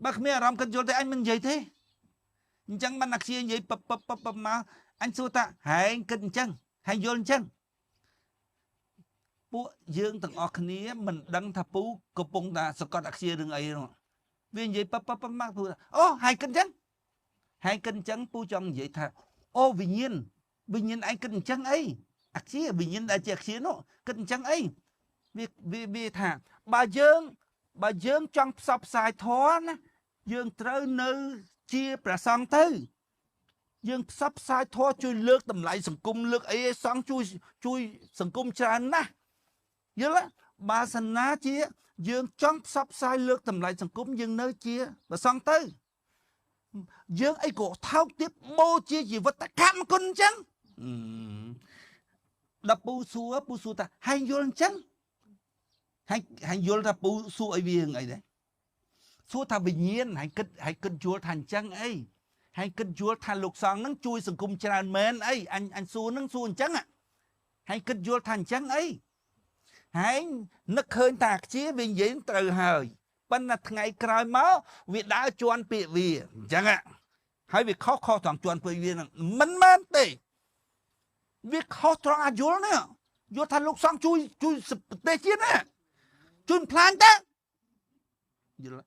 បើគ្មានអារម្មណ៍គិតយល់ទេអញមិននិយាយទេអញ្ចឹងបានអាខ្ជានិយាយពឹបពឹបពឹបពឹបមកអញសួរថាហែងគិតអញ្ចឹងហែងយល់អញ្ចឹងពួកយើងទាំងអស់គ្នាមិនដឹងថាពូកំពុងតែសកត់អាខ្ជារឿងអីនោះវានិយាយពឹបពឹបពឹបមកពូអូហែងគិតអញ្ចឹងហែងគិតអញ្ចឹងពូចង់និយាយថាអូវិញ្ញាណវិញ្ញាណឯងគិតអញ្ចឹងអីអាខ្ជាវិញ្ញាណដែលជាអាខ្ជានោះគិតអញ្ចឹងអីវាថាបើយើងចង់ផ្សព្វផ្សាយធម៌ណាយើងត្រូវនៅជាព្រះសង្ឃទៅយើងផ្សព្វផ្សាយធម៌ជួយលើកតម្លៃសង្គមលើកអីឲ្យសង្ឃជួយសង្គមច្រើនណាស់យល់ទេបើសិនណាជាយើងចង់ផ្សព្វផ្សាយលើកតម្លៃសង្គមយើងនៅជាព្រះសង្ឃទៅយើងអីក៏ថោកទាបបូជាជីវិតកម្មគុណអញ្ចឹងដល់ពូសួរថាហែងយល់អញ្ចឹងហែងយល់ថាពូសួរអីវាអីដែរសួរថាវិញ្ញាណហែងគិតយល់ថាអញ្ចឹងអីហែងគិតយល់ថាលោកសង្ឃហ្នឹងជួយសង្គមច្រើនមែនអីអញសួរហ្នឹងសួរអញ្ចឹងហែងគិតយល់ថាអញ្ចឹងអីហែងនឹកឃើញថាខ្ជាវានិយាយត្រូវហើយប៉ុន្តែថ្ងៃក្រោយមកវាដើរជន់ពាក្យវាអញ្ចឹងហើយវាខុសត្រង់ជន់ពាក្យវាហ្នឹងមិនមែនទេវាខុសត្រង់អាយល់នេះយល់ថាលោកសង្ឃជួយប្រទេសជាតិណាជួយផ្លាញទៅយល់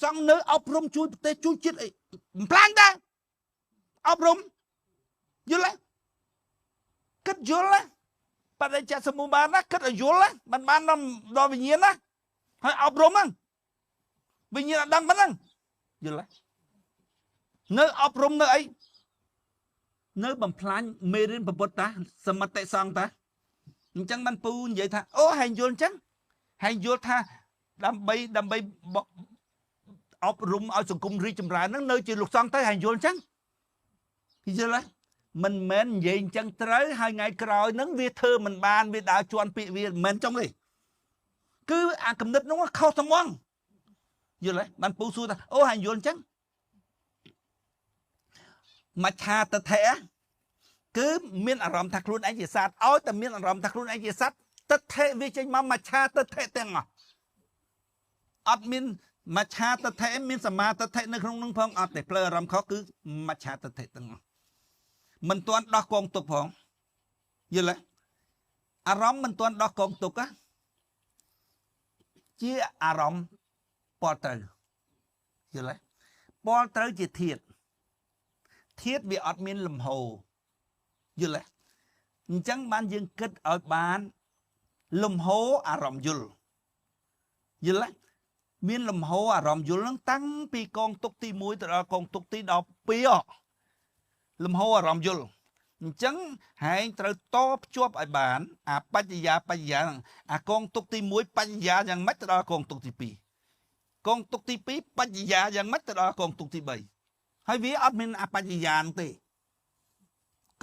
សង្ឃនៅអប់រំជួយប្រទេសជួយជាតិអីផ្លាញទៅអប់រំយល់ទេគិតយល់ណាបដិច្ចសមុបានណាគិតឲ្យយល់ណាមិនបានដល់វិញ្ញាណណាហើយអប់រំហ្នឹងវិញ្ញាណអត់ដឹងប៉ុណ្ណឹងយល់ទេនៅអប់រំនៅអីនៅបំផ្លាញមេរៀនពុទ្ធតាសមតិសង្ឃតាអញ្ចឹងបានពូនិយាយថាអូហែងយល់អញ្ចឹងហែងយល់ថាដើម្បីអប់រំឲ្យសង្គមរីកចម្រើនហ្នឹងនៅជាលោកសង្ឃទៅហែងយល់អញ្ចឹងយល់ទេមិនមែននិយាយអញ្ចឹងត្រូវហើយថ្ងៃក្រោយហ្នឹងវាធ្វើមិនបានវាដើរជន់ពាក្យវាមិនមែនចង់ទេគឺអាកំណត់នោះខុសត្មងយល់ទេបានពូសួរថាអូហែងយល់អញ្ចឹងមច្ឆាទិដ្ឋិគឺមានអារម្មណ៍ថាខ្លួនឯងជាសត្វឲ្យតែមានអារម្មណ៍ថាខ្លួនឯងជាសត្វទិដ្ឋិវាចេញមកមច្ឆាទិដ្ឋិទាំងអស់អត់មាន មច្ឆាទិដ្ឋិមានសមាទិដ្ឋិនៅក្នុងនឹងផងអត់ទេផ្លូវអារម្មណ៍ខុសគឺមច្ឆាទិដ្ឋិទាំងអស់មិនទាន់ដោះកងទុកផងយល់ទេអារម្មណ៍មិនទាន់ដោះកងទុកណាជាអារម្មណ៍ពលត្រូវយល់ទេពលត្រូវជាធាតុធាតុវាអត់មានលំហយល់ទេអញ្ចឹងបានយើងគិតឲ្យបានលំហអារម្មណ៍យល់យល់ទេមានលំហអារម្មណ៍យល់នឹងតាំងពីកងទុកទី1ទៅដល់កងទុកទី12លំហអារម្មណ៍យល់អញ្ចឹងហែងត្រូវតភ្ជាប់ឲ្យបានអាបច្ចយាបច្ចយាអាកងទុកទី1បច្ចយាយ៉ាងម៉េចទៅដល់កងទុកទី2កងទុកទី2បច្ចយាយ៉ាងម៉េចទៅដល់កងទុកទី3ហើយវាអត់មានអបច្ចយាទេ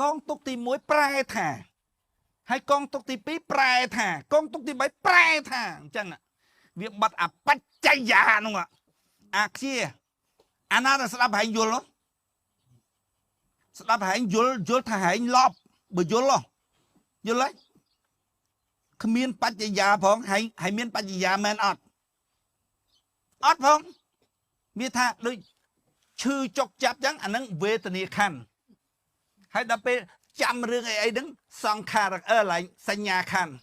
កងទុកទី1ប្រែថាហើយកងទុកទី2ប្រែថាកងទុកទី3ប្រែថាអញ្ចឹងវាបាត់អបច្ចយានោះអាខ្ជាអាណាដែលស្ដាប់ហែងយល់ស្ដាប់ហែងយល់យល់ថាហែងឡប់បើយល់យល់ហើយគ្មានបច្ចយាផងហែងហែងមានបច្ចយាមែនអត់អត់ផងវាថាដូចឈឺចុកចាប់ចឹងអានឹងវេទនាខណ្ឌហើយដល់ពេលចាំរឿងអីអីហ្នឹងសង្ខារអឺឡើងសញ្ញាខណ្ឌ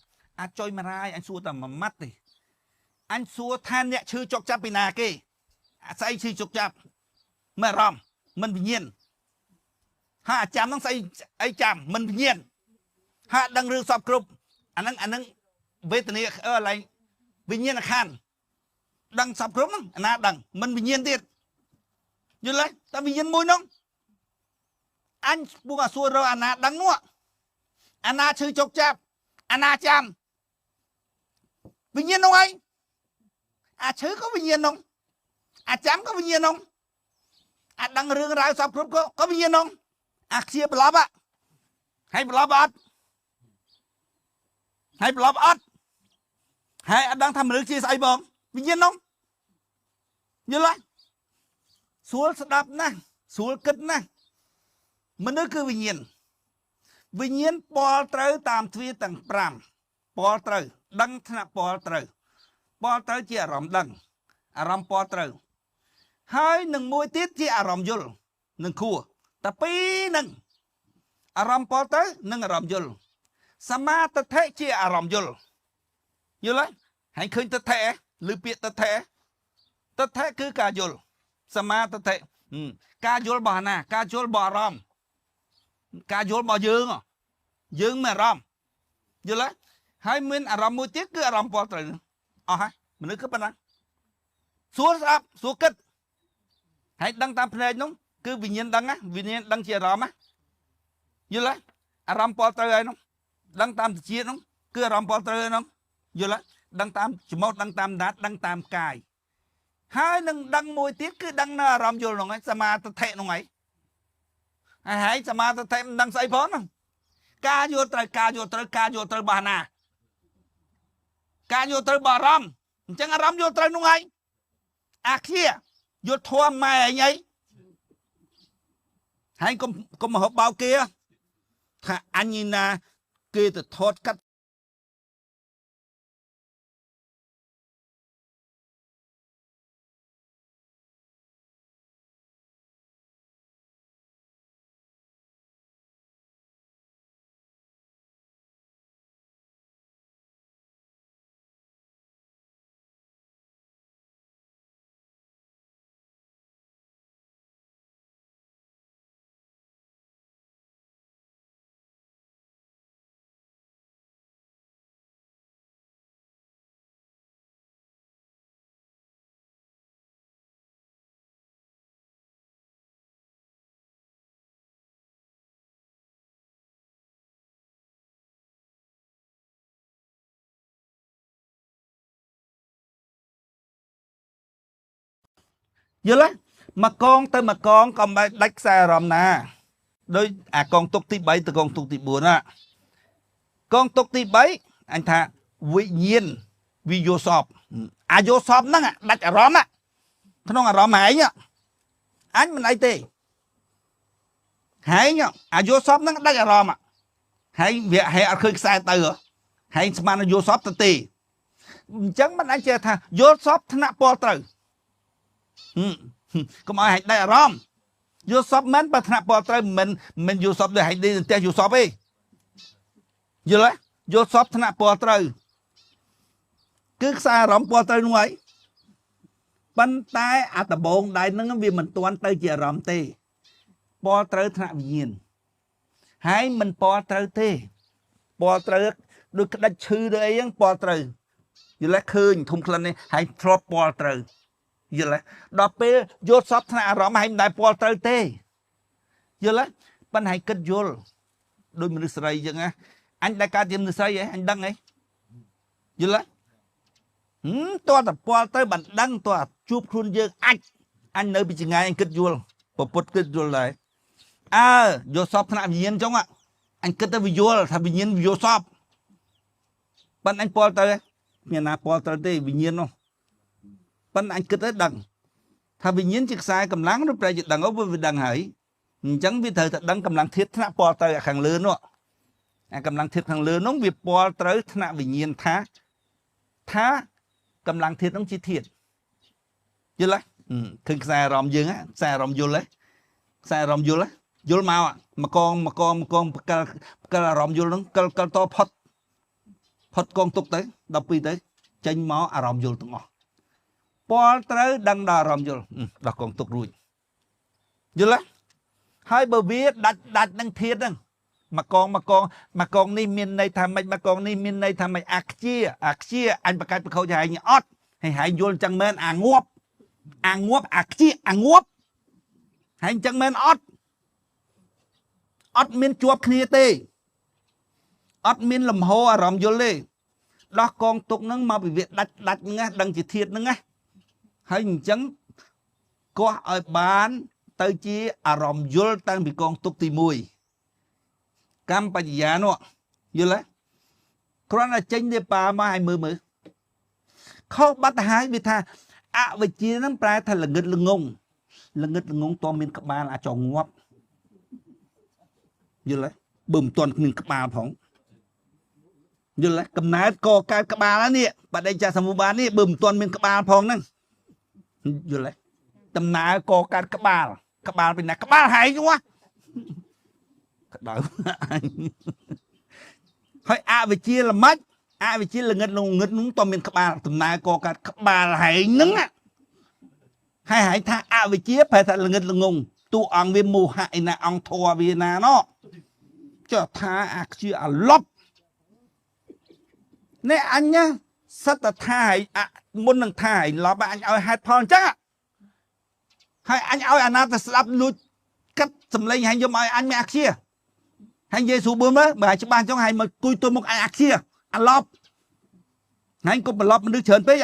អាចុយមរាយអញសួរតែមួយម៉ាត់ទេអញសួរថាអ្នកឈឺចុកចាប់ពីណាគេអាស្អីឈឺចុកចាប់មិនអារម្មណ៍មិនវិញ្ញាណហើយអាចាំហ្នឹងស្អីអីចាំមិនវិញ្ញាណហើយដឹងរឿងសពគ្រប់អាហ្នឹងវេទនាអឺឡើងវិញ្ញាណខណ្ឌដឹងសពគ្រប់ហ្នឹងអាណាដឹងមិនវិញ្ញាណទៀតយល់ទេតែវិញ្ញាណមួយហ្នឹងអញពុកអាសួររកអាណាដឹងនោះអាណាឈឺចុកចាប់អាណាចាំវិញ្ញាណនោះឯងអាឈឺក៏វិញ្ញាណនោះអាចាំក៏វិញ្ញាណនោះអាដឹងរឿងរ៉ាវសពគ្រប់ក៏វិញ្ញាណនោះអាខ្ជាប្រឡប់ហើយប្រឡប់អត់ហើយប្រឡប់អត់ហើយអត់ដឹងថាមនុស្សជាស្អីបងវិញ្ញាណនោះយល់ទេស្រួលស្ដាប់ណាស់ស្រួលគិតណាស់មនុស្សគឺវិញ្ញាណវិញ្ញាណពលត្រូវតាមទ្វារទាំង5ពលត្រូវដឹងថ្នាក់ពលត្រូវពលត្រូវជាអារម្មណ៍ដឹងអារម្មណ៍ពលត្រូវហើយនឹងមួយទៀតជាអារម្មណ៍យល់នឹងខួរតែពីរនឹងអារម្មណ៍ពលត្រូវនិងអារម្មណ៍យល់សមាទិដ្ឋិជាអារម្មណ៍យល់យល់ហើយហើយឃើញទិដ្ឋិឬពាក្យទិដ្ឋិទិដ្ឋិគឺការយល់សមាទិដ្ឋិការយល់របស់ណាការយល់របស់អារម្មណ៍ការយល់របស់យើងយើងមានអារម្មណ៍យល់ទេហើយមានអារម្មណ៍មួយទៀតគឺអារម្មណ៍ពលត្រូវអស់ហើយមនុស្សគឺប៉ុណ្ណាសួរស្ដាប់សួរគិតហើយដឹងតាមភ្នែកនោះគឺវិញ្ញាណដឹងណាវិញ្ញាណដឹងជាអារម្មណ៍ណាយល់ទេអារម្មណ៍ពលត្រូវហើយនោះដឹងតាមតិចនោះគឺអារម្មណ៍ពលត្រូវហើយនោះយល់ទេដឹងតាមច្មោះដឹងតាមដាតដឹងតាមកាយហើយនឹងដឹងមួយទៀតគឺដឹងនៅអារម្មណ៍យល់នោះឯងសមាទិដ្ឋិនោះឯងហើយសមាទិដ្ឋិមិនដឹងស្អីផងហ្នឹងការយល់ត្រូវការយល់ត្រូវការយល់ត្រូវបាសណាការយល់ត្រូវបាអារម្មណ៍អញ្ចឹងអារម្មណ៍យល់ត្រូវនោះឯងអាខ្ជាយល់ធម៌ម៉ែឯងអីហើយកុំមកហូបបោកគេថាអញណាគេទៅថតកាត់យល់ទេមកកងទៅមកកងក៏មិនដាច់ខ្សែអារម្មណ៍ណាដោយអាកងទុកទី3ទៅកងទុកទី4ណាកងទុកទី3អញថាវិញ្ញាណវិយោសពអាយោសពហ្នឹងដាច់អារម្មណ៍ក្នុងអារម្មណ៍ហែងអញមិនអីទេហែងអាយោសពហ្នឹងដាច់អារម្មណ៍ហែងវាហែងអត់ឃើញខ្សែទៅហែងស្មានយោសពទៅទេអញ្ចឹងមិនអញចេះថាយល់សពថ្នាក់ពលត្រូវ កុំឲ្យហែកដាច់អារម្មណ៍យល់សពមិនបើថ្នាក់ពណ៌ត្រូវមិនមិនយល់សពដូចហែកដេកផ្ទះយល់សពទេយល់ទេយល់សពថ្នាក់ពណ៌ត្រូវគឺខ្សែអារម្មណ៍ពណ៌ត្រូវនោះហើយប៉ុន្តែអាដបងដៃហ្នឹងវាមិនទាន់ទៅជាអារម្មណ៍ទេពណ៌ត្រូវថ្នាក់វិញ្ញាណហើយមិនពណ៌ត្រូវទេពណ៌ត្រូវដូចក្តិចឈឺដូចអីហ្នឹងពណ៌ត្រូវយល់ទេឃើញធំក្លិននេះហើយធ្លាប់ពណ៌ត្រូវយល់ទេដល់ពេលយល់សពថ្នាក់អារម្មណ៍ហើយមិនដែលពណ៌ត្រូវទេយល់ទេប៉ុន្តែគិតយល់ដូចមនុស្សស្រីអញ្ចឹងណាអញដែលកើតជាមនុស្សស្រីហ៎អញដឹងហ៎យល់ទេតើតពណ៌ទៅបានដឹងតើជួបខ្លួនយើងអាចអញនៅពីចងាយអញគិតយល់ពពុតគិតយល់ដែរអើយល់សពថ្នាក់វិញ្ញាណចុងអញគិតទៅវាយល់ថាវិញ្ញាណយល់សពប៉ុន្តែអញពណ៌ទៅមានណាពណ៌ត្រូវទេវិញ្ញាណនោះប៉ុន្តែអញគិតទៅដឹងថាវិញ្ញាណជាខ្សែកម្លាំងឬប្រែជាដឹងអូវាដឹងហើយអញ្ចឹងវាត្រូវតែដឹងកម្លាំងធាតុថ្នាក់ពណ៌ត្រូវខាងលើនោះអាកម្លាំងធាតុខាងលើនោះវាពណ៌ត្រូវថ្នាក់វិញ្ញាណថាកម្លាំងធាតុនោះជាធាតុយល់ទេឃើញខ្សែអារម្មណ៍យើងខ្សែអារម្មណ៍យល់ទេខ្សែអារម្មណ៍យល់យល់មកមកកងមកកងមកកងបកលអារម្មណ៍យល់ហ្នឹងកលតផុតផុតកងទុកទៅ12ទៅចេញមកអារម្មណ៍យល់ទាំងអស់ពណ៌ត្រូវដឹងដល់អារម្មណ៍យល់ដល់កងទុករួចយល់ទេហើយបើវាដាច់ដាច់នឹងធាតុហ្នឹងមកកងមកកងមកកងនេះមានន័យថាម៉េចមកកងនេះមានន័យថាម៉េចអាខ្ជាអាខ្ជាអញបកាច់បខូចហែងអត់ហើយហែងយល់ចឹងមែនអាងាប់អាងាប់អាខ្ជាអាងាប់ហែងចឹងមែនអត់អត់មានជាប់គ្នាទេអត់មានលំហអារម្មណ៍យល់ទេដោះកងទុកហ្នឹងមកពីវាដាច់ដាច់ហ្នឹងណាដឹងជាធាតុហ្នឹងណាហើយអញ្ចឹងកោះឲ្យបានទៅជាអារម្មណ៍យល់តាំងពីកងទុកទី1កម្មបញ្ញានោះយល់ទេគ្រាន់តែចេញទេប៉ាមកឲ្យមើលមើលខុសបាត់ទៅហើយវាថាអវិជ្ជាហ្នឹងប្រែថាល្ងឹតល្ងងល្ងឹតល្ងងតមានក្បាលអាចងាប់យល់ទេបើមិនទាន់គ្មានក្បាលផងយល់ទេកំណើតកកើតក្បាលនេះបដិច្ចសមុបាទនេះបើមិនទាន់មានក្បាលផងហ្នឹងយល់ទេដំណើរកកើតក្បាលក្បាលពីណាក្បាលហែងហ្នឹងក្តៅអញហើយអវិជ្ជាល្មិចអវិជ្ជាល្ងឹតងងឹតនោះតមានក្បាលដំណើរកកើតក្បាលហែងហ្នឹងហើយហែងថាអវិជ្ជាប្រែថាល្ងឹតល្ងងតួអង្គវាមោហៈឯណាអង្គធរវាណាណោះចុះថាអាខ្ជាអាលប់នេះអញសិតតែថាឲ្យមុននឹងថាឲ្យលប់អញឲ្យហេតុផលអញ្ចឹងហើយអញឲ្យអាណាទៅស្ដាប់លួចកាត់សម្លេងហើយយកមកឲ្យអញមានអាខ្ជាហើយនិយាយស្រួលមើលបើឲ្យច្បាស់អញ្ចឹងហើយមកគួយទៅមុខអញអាខ្ជាអាលប់ហើយកុំប្រឡប់មនុស្សច្រើនពេក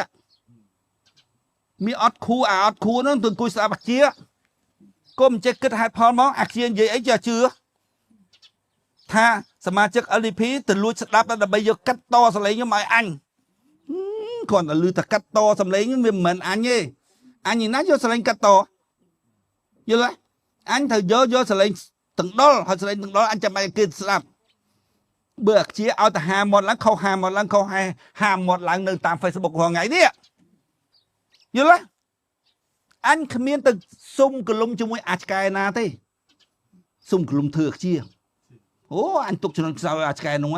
មានអត់ខួអាអត់ខួហ្នឹងទៅអង្គុយស្ដាប់អាខ្ជាកុំចេះគិតហេតុផលមកអាខ្ជានិយាយអីចេះជឿថាសមាជិក LDP ទៅលួចស្ដាប់ដើម្បីយកកាត់តសម្លេងខ្ញុំឲ្យអញគ្រាន់តែលឺតែកាត់តសម្លេងវាមិនមែនអញទេអញណាយកសម្លេងកាត់តយល់ទេអញត្រូវយកសម្លេងទាំងដុលហើយសម្លេងទាំងដុលអញចាំបាច់គេស្ដាប់បើអាខ្ជាឲ្យទៅហាមាត់ឡើងខុសហាមាត់ឡើងខុសហាមាត់ឡើងនៅតាម Facebook រាល់ថ្ងៃនេះយល់ទេអញគ្មានទៅសុំកលុំជាមួយអាចកែណាទេសុំកលុំធ្វើអាខ្ជាអូអញទុកចំណងខ្សោយអាចកែនោះ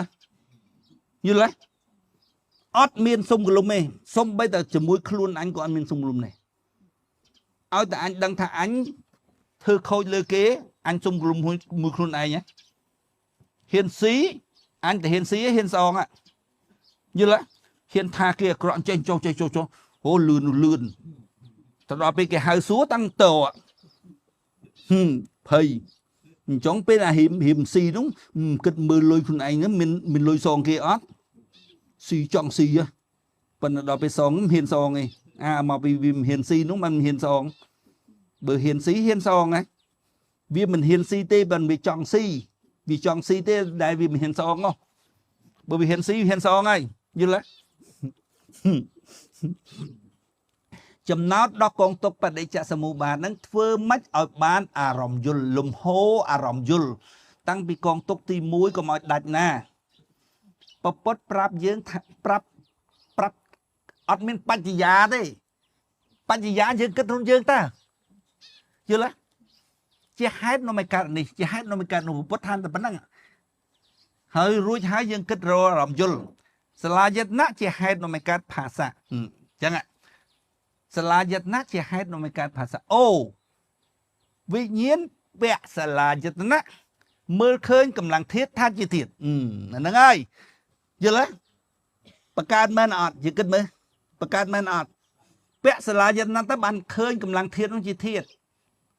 យល់ទេអត់មានសុំកលុំទេសុំបីតែជាមួយខ្លួនអញក៏អត់មានសុំកលុំដែរឲ្យតែអញដឹងថាអញធ្វើខូចលើគេអញសុំកលុំមួយខ្លួនឯងហ៊ានស៊ីអញតែហ៊ានស៊ីហ៊ានសងយល់ទេហ៊ានថាគេអាក្រក់ចេះចុះចេះចុះចុះអូលឿនលឿនទៅដល់ពេលគេហៅសួរតាំងតភ័យអញ្ចឹងពេលអាហ៊ីមហ៊ីមស៊ីនោះគិតមើលលុយខ្លួនឯងហ្នឹងមានលុយសងគេអត់ស៊ីចង់ស៊ីប៉ុន្តែដល់ពេលសងមិនហ៊ានសងទេអាមកពីវាមិនហ៊ានស៊ីនោះมันមិនហ៊ានសងបើហ៊ានស៊ីហ៊ានសងណាវាមិនហ៊ានស៊ីទេបើវាចង់ស៊ីវាចង់ស៊ីទេដែលវាមិនហ៊ានសងហ៎បើវាហ៊ានស៊ីហ៊ានសងហើយយល់ទេចំណោទដល់កងទុកបដិច្ចសមុបាទហ្នឹងធ្វើម៉េចឲ្យបានអារម្មណ៍យល់លំហអារម្មណ៍យល់តាំងពីកងទុកទី1កុំឲ្យដាច់ណាពពុទ្ធប្រាប់យើងថាប្រាប់អត់មានបច្ចយាទេ បញ្ញាយើងគិតខ្លួនយើងតើយល់ទេជាហេតុនាំឲ្យកើតនេះជាហេតុនាំឲ្យកើតនោះពុទ្ធឋានតែប៉ុណ្ណឹងហើយរួចហើយយើងគិតរកអារម្មណ៍យល់សាលាយតនៈជាហេតុនាំឲ្យកើតភាសាអញ្ចឹងសាលាយតនៈជាហេតុនាំឲ្យកើតភាសាអូវិញ្ញាណពៈសាលាយតនៈមើលឃើញកម្លាំងធាតុថាជាធាតុហ្នឹងហើយយល់ទេបង្កើតមែនអត់យើងគិតមើលបង្កើតមែនអត់ពៈសាលាយតនៈទៅបានឃើញកម្លាំងធាតុនោះជាធាតុ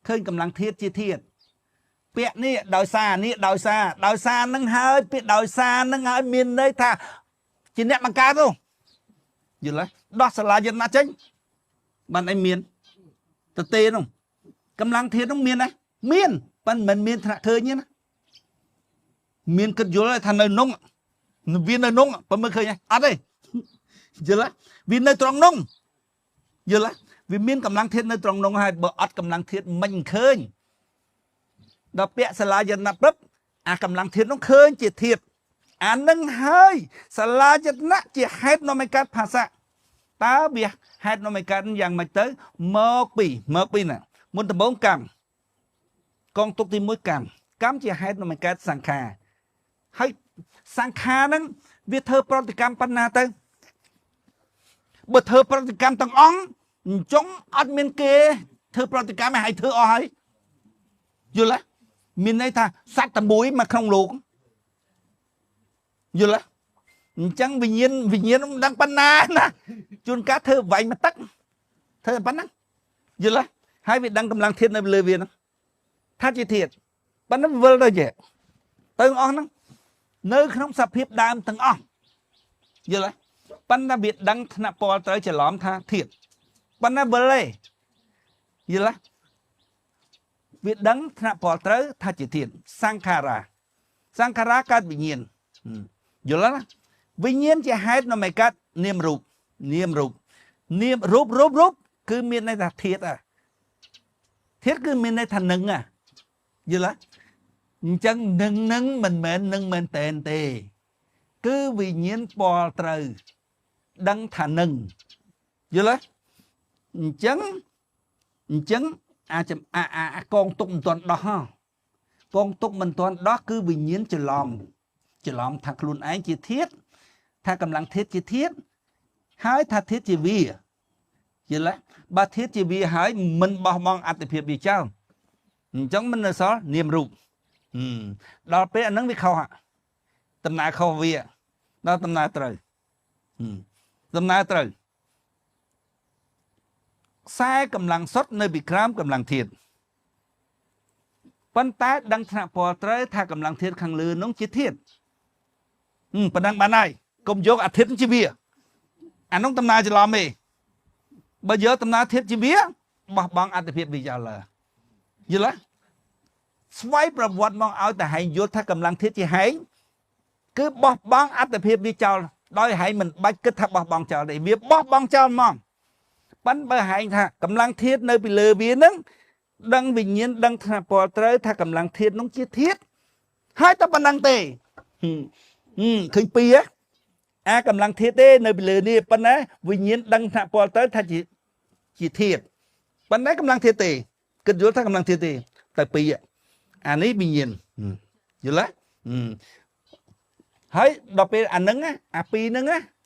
ឃើញកម្លាំងធាតុជាធាតុពាក្យនេះដោយសារនេះដោយសារនឹងហើយពាក្យដោយសារនឹងហើយមានន័យថាជាអ្នកបង្កើតនោះយល់ទេដោះសាលាយតនៈចេញបានអីមានតទេនោះកម្លាំងធាតុនោះមានទេមានប៉ុន្តែមិនមានថ្នាក់ឃើញទេណាមានគិតយល់ថានៅនោះវានៅនោះប៉ុន្តែមើលឃើញអត់ទេយល់ទេវានៅត្រង់នោះយល់ទេវាមានកម្លាំងធាតុនៅត្រង់នោះហើយបើអត់កម្លាំងធាតុមិនឃើញដល់ពាក្យសាលាយតនៈព្រឹបអាកម្លាំងធាតុនោះឃើញជាធាតុអានឹងហើយសាលាយតនៈជាហេតុនាំឲ្យកើតភាសាតើវាហេតុនាំឲ្យកើតយ៉ាងម៉េចទៅមកពីណាមុនដំបូងកម្មកងទុកទី1កម្មជាហេតុនាំឲ្យកើតសង្ខារហើយសង្ខារហ្នឹងវាធ្វើប្រតិកម្មប៉ុណ្ណាទៅបើធ្វើប្រតិកម្មទាំងអង្គអញ្ចឹងអត់មានគេធ្វើប្រតិកម្មឲ្យធ្វើអស់ហើយយល់ទេមានន័យថាសត្វតែមួយមកក្នុងលោកយល់ទេអញ្ចឹងវិញ្ញាណមិនដឹងប៉ុណ្ណាណាជួនកាលធ្វើវាយមកទឹកធ្វើប៉ុណ្ណឹងយល់ទេហើយវាដឹងកម្លាំងធាតុនៅលើវាហ្នឹងថាជាធាតុប៉ុណ្ណឹងវិលទៅចេះទៅអស់ហ្នឹងនៅក្នុងសភាពដើមទាំងអស់យល់ទេប៉ុន្តែវាដឹងថ្នាក់ពលត្រូវច្រឡំថាធាតុប៉ុន្តែវិលទេយល់ទេវាដឹងថ្នាក់ពលត្រូវថាជាធាតុសង្ខារាកើតវិញ្ញាណយល់ទេណាវិញ្ញាណជាហេតុនាំឲ្យកើតនាមរូបនាមរូបនាមរូបរូបគឺមានន័យថាធាតុធាតុគឺមានន័យថានឹងយល់ទេអញ្ចឹងនឹងមិនមែននឹងមែនតែនទេគឺវិញ្ញាណពលត្រូវដឹងថានឹងយល់ទេអញ្ចឹងអាកងទុកមិនទាន់ដោះហ៎កងទុកមិនទាន់ដោះគឺវិញ្ញាណច្រឡំថាខ្លួនឯងជាធាតុថាកម្លាំងធាតុជាធាតុហើយថាធាតុជាវាយល់ទេបើធាតុជាវាហើយមិនបោះបង់អត្តភាពវាចោលអញ្ចឹងមិននៅសល់នាមរូបដល់ពេលអានឹងវាខុសដំណើរខុសវាដល់ដំណើរត្រូវដំណើរត្រូវខ្សែកម្លាំងសុទ្ធនៅពីក្រោមកម្លាំងធាតុប៉ុន្តែដឹងថ្នាក់ពលត្រូវថាកម្លាំងធាតុខាងលើនោះជាធាតុប៉ុណ្ណឹងបានហើយកុំយកអាធាតុជាវាអានោះដំណើរច្រឡំទេបើយកដំណើរធាតុជាវាបោះបង់អត្តភាពវាចោលលើយល់ទេស្វ័យប្រវត្តិមកឲ្យតែហែងយល់ថាកម្លាំងធាតុជាហែងគឺបោះបង់អត្តភាពវាចោលដោយហែងមិនបាច់គិតថាបោះបង់ចោលទេវាបោះបង់ចោលហ្មងប៉ុន្តែបើហែងថាកម្លាំងធាតុនៅពីលើវានឹងដឹងវិញ្ញាណដឹងថ្នាក់ពលត្រូវថាកម្លាំងធាតុនោះជាធាតុហើយតែប៉ុណ្ណឹងទេឃើញពីរអាកម្លាំងធាតុទេនៅពីលើនេះប៉ុន្តែវិញ្ញាណដឹងថ្នាក់ពលត្រូវថាជាធាតុប៉ុន្តែកម្លាំងធាតុទេគិតយល់ថាកម្លាំងធាតុទេតែពីរអានេះវិញ្ញាណយល់ទេហើយដល់ពេលអានឹងអាពីរហ្នឹង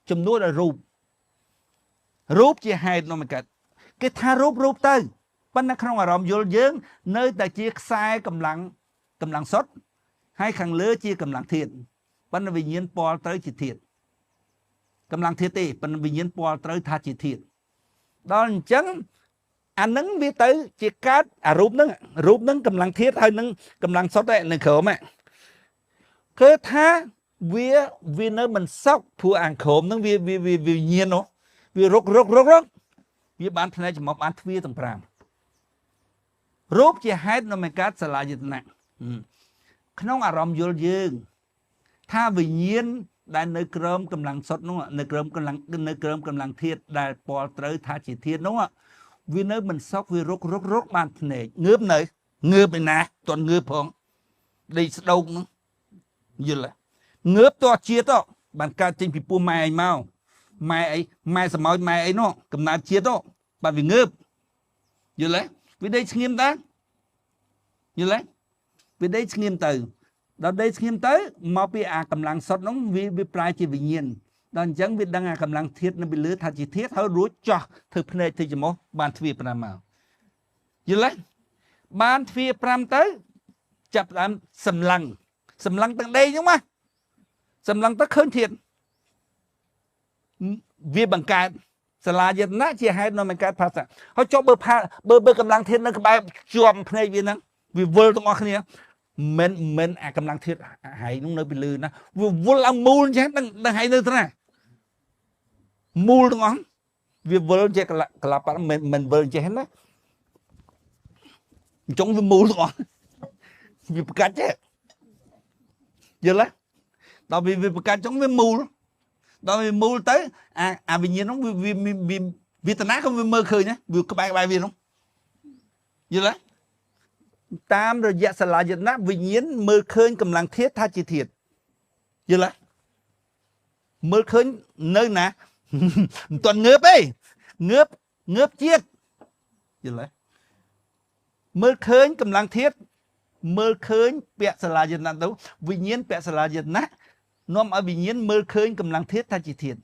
ចំនួនឲ្យរូបជាហេតុនាំឲ្យកើតគេថារូបទៅប៉ុន្តែក្នុងអារម្មណ៍យល់យើងនៅតែជាខ្សែកម្លាំងសុទ្ធហើយខាងលើជាកម្លាំងធាតុប៉ុន្តែវិញ្ញាណពលត្រូវជាធាតុកម្លាំងធាតុទេប៉ុន្តែវិញ្ញាណពលត្រូវថាជាធាតុដល់អញ្ចឹងអានឹងវាទៅជាកើតអារូបហ្នឹងកម្លាំងធាតុហើយនឹងកម្លាំងសុទ្ធនៅក្រោមគឺថាវានៅមិនសុខព្រោះអាក្រោមហ្នឹងវាវិញ្ញាណនោះវារុកវាបានផ្នែកចំមកបានទ្វាទាំង5រូបជាហេតុនាំឲ្យកើតសាលាយតនៈក្នុងអារម្មណ៍យល់យើងថាវិញ្ញាណដែលនៅក្រោមកម្លាំងសុទ្ធនោះនៅក្រោមកម្លាំងធាតុដែលពលត្រូវថាជាធាតុនោះវានៅមិនសុខវារុកបានភ្នែកងើបនៅងើបឯណាតន់ងើបផងដេកស្ដោកនោះយល់ទេងើបតជាតិបានកើតចេញពីពោះម៉ែឯងមកម៉ែអីម៉ែសម្ោចម៉ែអីនោះកំណើតជាតិ បាទវាងើបយល់ទេវាដេកស្ងៀមតាយល់ទេវាដេកស្ងៀមទៅដល់ដេកស្ងៀមទៅមកពីអាកម្លាំងសុទ្ធនោះវាប្រែជាវិញ្ញាណដល់អញ្ចឹងវាដឹងអាកម្លាំងធាតុនៅពីលើថាជាធាតុហើយរួចចោះធ្វើភ្នែកធ្វើច្រមុះបានទ្វារ5មកយល់ទេបានទ្វារ5ទៅចាប់ដើមសម្លឹងសម្លឹងទាំងដេកហ្នឹងមកសម្លឹងទៅឃើញធាតុវាបង្កើតសាលាយតនៈជាហេតុនាំឲ្យកើតភាសាហើយចុះបើបើកម្លាំងធាតុនៅក្បែរជាប់ភ្នែកវាហ្នឹងវាវិលទាំងអស់គ្នាមិនអាកម្លាំងធាតុហែងនោះនៅពីលើណាវាវិលឲ្យមូលអញ្ចឹងដឹងហែងនៅត្រាមូលទាំងអស់វាវិលជាកលាបមិនវិលចេះណាអញ្ចឹងវាមូលទាំងអស់វាប្រកាច់ចេះយល់ទេដល់វាប្រកាច់អញ្ចឹងវាមូលដល់វាមូលទៅអាវិញ្ញាណនោះវាវេទនាក៏វាមើលឃើញណាវាក្បែរក្បែរវានោះយល់ទេតាមរយៈសាលាយតនៈវិញ្ញាណមើលឃើញកម្លាំងធាតុថាជាធាតុយល់ទេមើលឃើញនៅណាមិនទាន់ងើបទេងើបជាតិយល់ទេមើលឃើញកម្លាំងធាតុមើលឃើញពាក្យសាលាយតនៈទៅវិញ្ញាណពាក្យសាលាយតនៈនាំឲ្យវិញ្ញាណមើលឃើញកម្លាំងធាតុថាជាធាតុ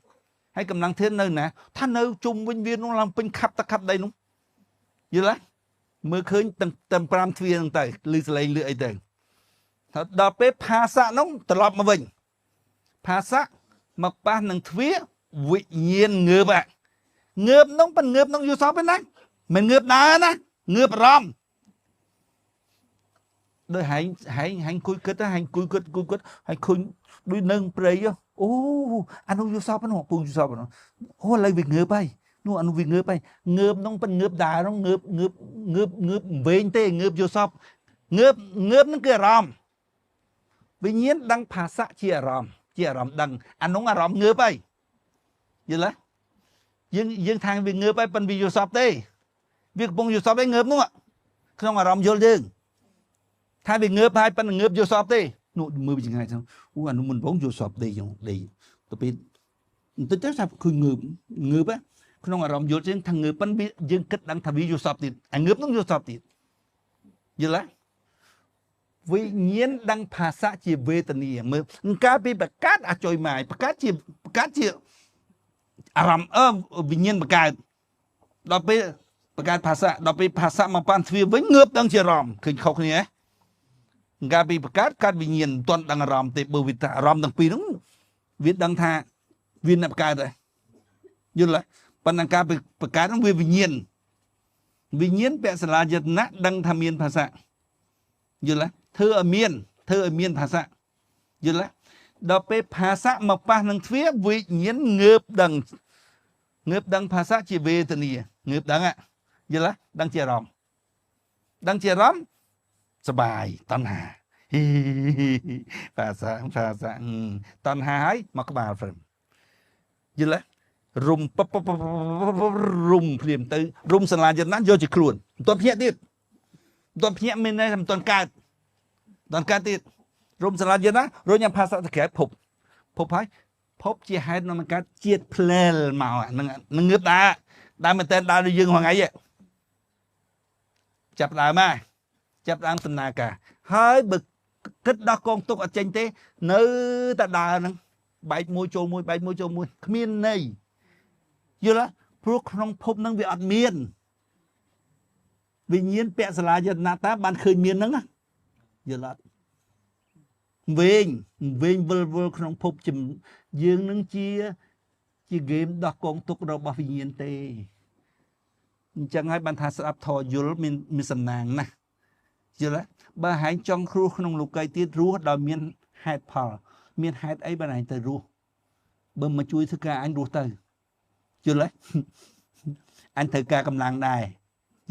ហើយកម្លាំងធាតុនៅណាថានៅជុំវិញវានោះឡើងពេញខាប់តខាប់ដីនោះយល់ទេមើលឃើញទាំង5ទ្វារហ្នឹងទៅឮសលេងឮអីទៅដល់ពេលភាសានោះត្រឡប់មកវិញភាសាមកប៉ះនឹងទ្វារវិញ្ញាណងើបងើបនោះប៉ុនងើបនោះយល់សពទេណាមិនងើបដើរណាងើបអារម្មណ៍ដោយហែងហែងហែងគួយគិតហែងគួយគិតគួយគិតហើយឃើញដូចនឹងព្រៃអូអានោះយល់សពនោះពងយល់សពនោះអូឥឡូវវាងើបហើយនោះអានោះវាងើបហើយងើបនោះប៉ុនងើបដើរនោះងើបងើបងើបងើបវែងទេងើបយល់សពងើបងើបនឹងគឺអារម្មណ៍វិញ្ញាណដឹងភាសាជាអារម្មណ៍ជាអារម្មណ៍ដឹងអានោះអារម្មណ៍ងើបហើយយល់ទេយើងថាវាងើបហើយប៉ុនវាយល់សពទេវាកំពុងយល់សពឯងងើបនោះក្នុងអារម្មណ៍យល់យើងថាវាងើបហើយប៉ុនងើបយល់សពទេនោះមើលវាចង្ហាយអូអានោះមិនបងយល់សពដេកដេកទៅពេលបន្តិចទៅថាឃើញងើបងើបក្នុងអារម្មណ៍យល់យើងថាងើបប៉ុនយើងគិតដឹងថាវាយល់សពទៀតអាងើបនោះយល់សពទៀតយល់ទេវិញ្ញាណដឹងភាសាជាវេទនាមើលកាលពីបកាត់អាចុយម៉ាយបកាត់ជាបកាត់ជាអារម្មណ៍វិញ្ញាណបកើតដល់ពេលបកើតភាសាដល់ពេលភាសាមកប៉ាន់ទ្វាវិញងើបដឹងជាអារម្មណ៍ឃើញខុសគ្នាកាលពីបកាត់កាត់វិញ្ញាណមិនទាន់ដឹងអារម្មណ៍ទេបើវាអារម្មណ៍ទាំងពីរហ្នឹងវាដឹងថាវាអ្នកបកើតដែរយល់ទេប៉ុន្តែការបកើតហ្នឹងវាវិញ្ញាណវិញ្ញាណពសាលាយតនៈដឹងថាមានភាសាយល់ទេធ្វើឲ្យមានធ្វើឲ្យមានភាសាយល់ទេដល់ពេលភាសាមកប៉ះនឹងទ្វាវិញ្ញាណងើបដឹងងើបដឹងភាសាជាវេទនាងើបដឹងយល់ទេដឹងជាអារម្មណ៍ដឹងជាអារម្មណ៍សបាយតណ្ហាភាសាភាសាតណ្ហាហើយមកក្បាលហ្វ្រឹមយល់ទេរុំពរុំភ្លាមទៅរុំសាលាយតនៈយកជាខ្លួនមិនទាន់ភ្ញាក់ទៀតមិនទាន់ភ្ញាក់មានន័យថាមិនទាន់កើតដល់កើតទៀតរុំសាលាយតនៈរុញភាសាទៅក្រៅភពភពហើយភពជាហេតុនាំកើតជាតិផ្លែលមកនឹងងើបដើរដើរមែនតើដើរដូចយើងរាល់ថ្ងៃចាប់ដើមមកចាប់ដើមដំណើរការហើយបើគិតដោះកងទុកអត់ចេញទេនៅតែដើរហ្នឹងបែកមួយចូលមួយបែកមួយចូលមួយគ្មានន័យយល់ទេព្រោះក្នុងភពហ្នឹងវាអត់មានវិញ្ញាណពសាលាយតនៈតាបានឃើញមានហ្នឹងយល់អត់វែងវែងវិលវិលក្នុងភពយើងនឹងជាហ្គេមដោះកងទុករបស់វិញ្ញាណទេអញ្ចឹងហើយបានថាស្ដាប់ធម៌យល់មានសំណាងណាស់យល់ទេបើហែងចង់គ្រោះក្នុងលោកីទៀតរស់ដោយមានហេតុផលមានហេតុអីបានហែងទៅរស់បើមកជួយធ្វើការអញរស់ទៅយល់ទេអញត្រូវការកម្លាំងដែរ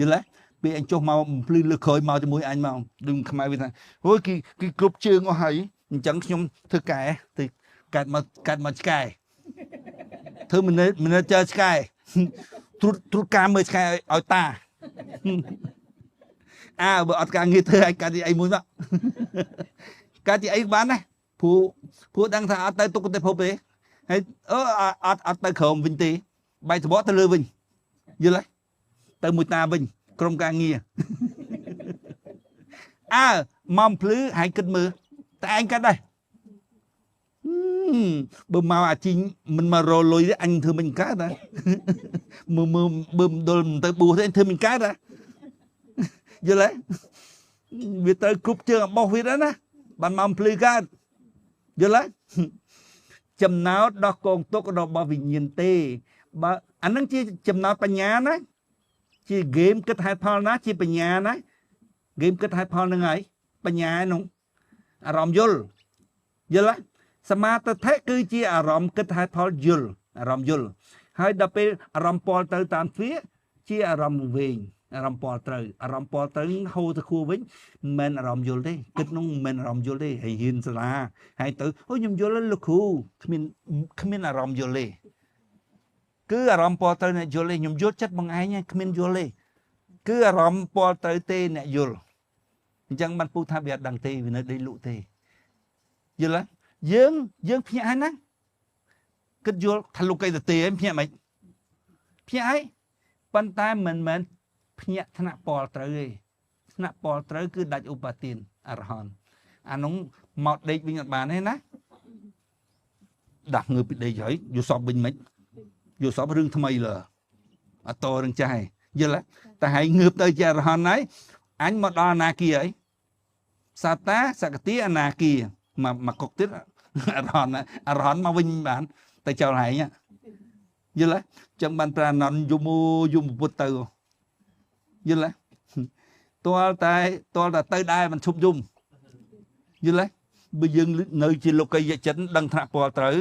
យល់ទេពេលអញចុះមកភ្លឺលើក្រោយមកជាមួយអញមកដឹងខ្មែរវាថាអូយគេគ្រប់ជើងអស់ហើយអញ្ចឹងខ្ញុំធ្វើកែទៅកាត់មកឆ្កែធ្វើមនិតចើឆ្កែត្រួតការមើលឆ្កែឲ្យតាអើបើអត់ការងារធ្វើឲ្យកាត់ទីអីមួយមកកាត់ទីអីបានណាព្រោះដឹងថាអត់ទៅទុកទៅភពទេហើយអត់ទៅក្រោមវិញទេបែកសបកទៅលើវិញយល់ទេ ទៅមួយតាវិញក្រុមការងារអើមកភ្លឺហើយគិតមើលតែឯងកាត់ដែរបើមកអាជីងមិនមករលុយទេអញធ្វើមិនកើតណាមើលមើលបើមិនដុលមិនទៅបួសទេអញធ្វើមិនកើតណាយល់ទេវាត្រូវគ្រប់ជើងបោះវាដែរណាបានមកភ្លឺកើតយល់ទេចំណោទដោះកងទុករបស់វិញ្ញាណទេបើអានឹងជាចំណោទបញ្ញាណាជាហ្គេមគិតហេតុផលណាជាបញ្ញាណាហ្គេមគិតហេតុផលនឹងហើយបញ្ញានោះអារម្មណ៍យល់យល់ទេសមាទិគឺជាអារម្មណ៍គិតហេតុផលយល់អារម្មណ៍យល់ហើយដល់ពេលអារម្មណ៍ពលទៅតាមទ្វាជាអារម្មណ៍វែងអារម្មណ៍ពលត្រូវអារម្មណ៍ពលត្រូវហូរទៅខួរវិញមិនមែនអារម្មណ៍យល់ទេគិតនោះមិនមែនអារម្មណ៍យល់ទេហើយហ៊ានសាលាហើយទៅអូខ្ញុំយល់លោកគ្រូគ្មានអារម្មណ៍យល់ទេគឺអារម្មណ៍ពលត្រូវអ្នកយល់ទេខ្ញុំយល់ចិត្តបងឯងគ្មានយល់ទេគឺអារម្មណ៍ពលត្រូវទេអ្នកយល់អញ្ចឹងបានពូថាវាអត់ដឹងទេវានៅដេកលក់ទេយល់ទេយើងភ្ញាក់ហើយណាគិតយល់ថាលោកីទៅទេឯងភ្ញាក់មិនភ្ញាក់ហើយប៉ុន្តែមិនមែនភ្ញាក់ថ្នាក់ពលត្រូវទេថ្នាក់ពលត្រូវគឺដាច់ឧបាទានអរហន្តអានោះមកដេកវិញអត់បានទេណាដាស់ងើបពីដេកហើយយល់សពវិញមិនយល់សពរឿងថ្មីលើអត់តរឿងចាស់ឯងយល់តែហើយងើបទៅជាអរហន្តហើយអញមកដល់អនាគាហើយសាតាសកតិអនាគាមកកុកទៀតអរហន្តអរហន្តមកវិញបានទៅចោលហែងយល់ទេចឹងបានប្រាណនយមយមពុទ្ធទៅយល់ទេទាល់តែទៅដែរមិនឈប់យំយល់ទេបើយើងនៅជាលោកីយចិត្តដឹងថ្នាក់ពលត្រូវ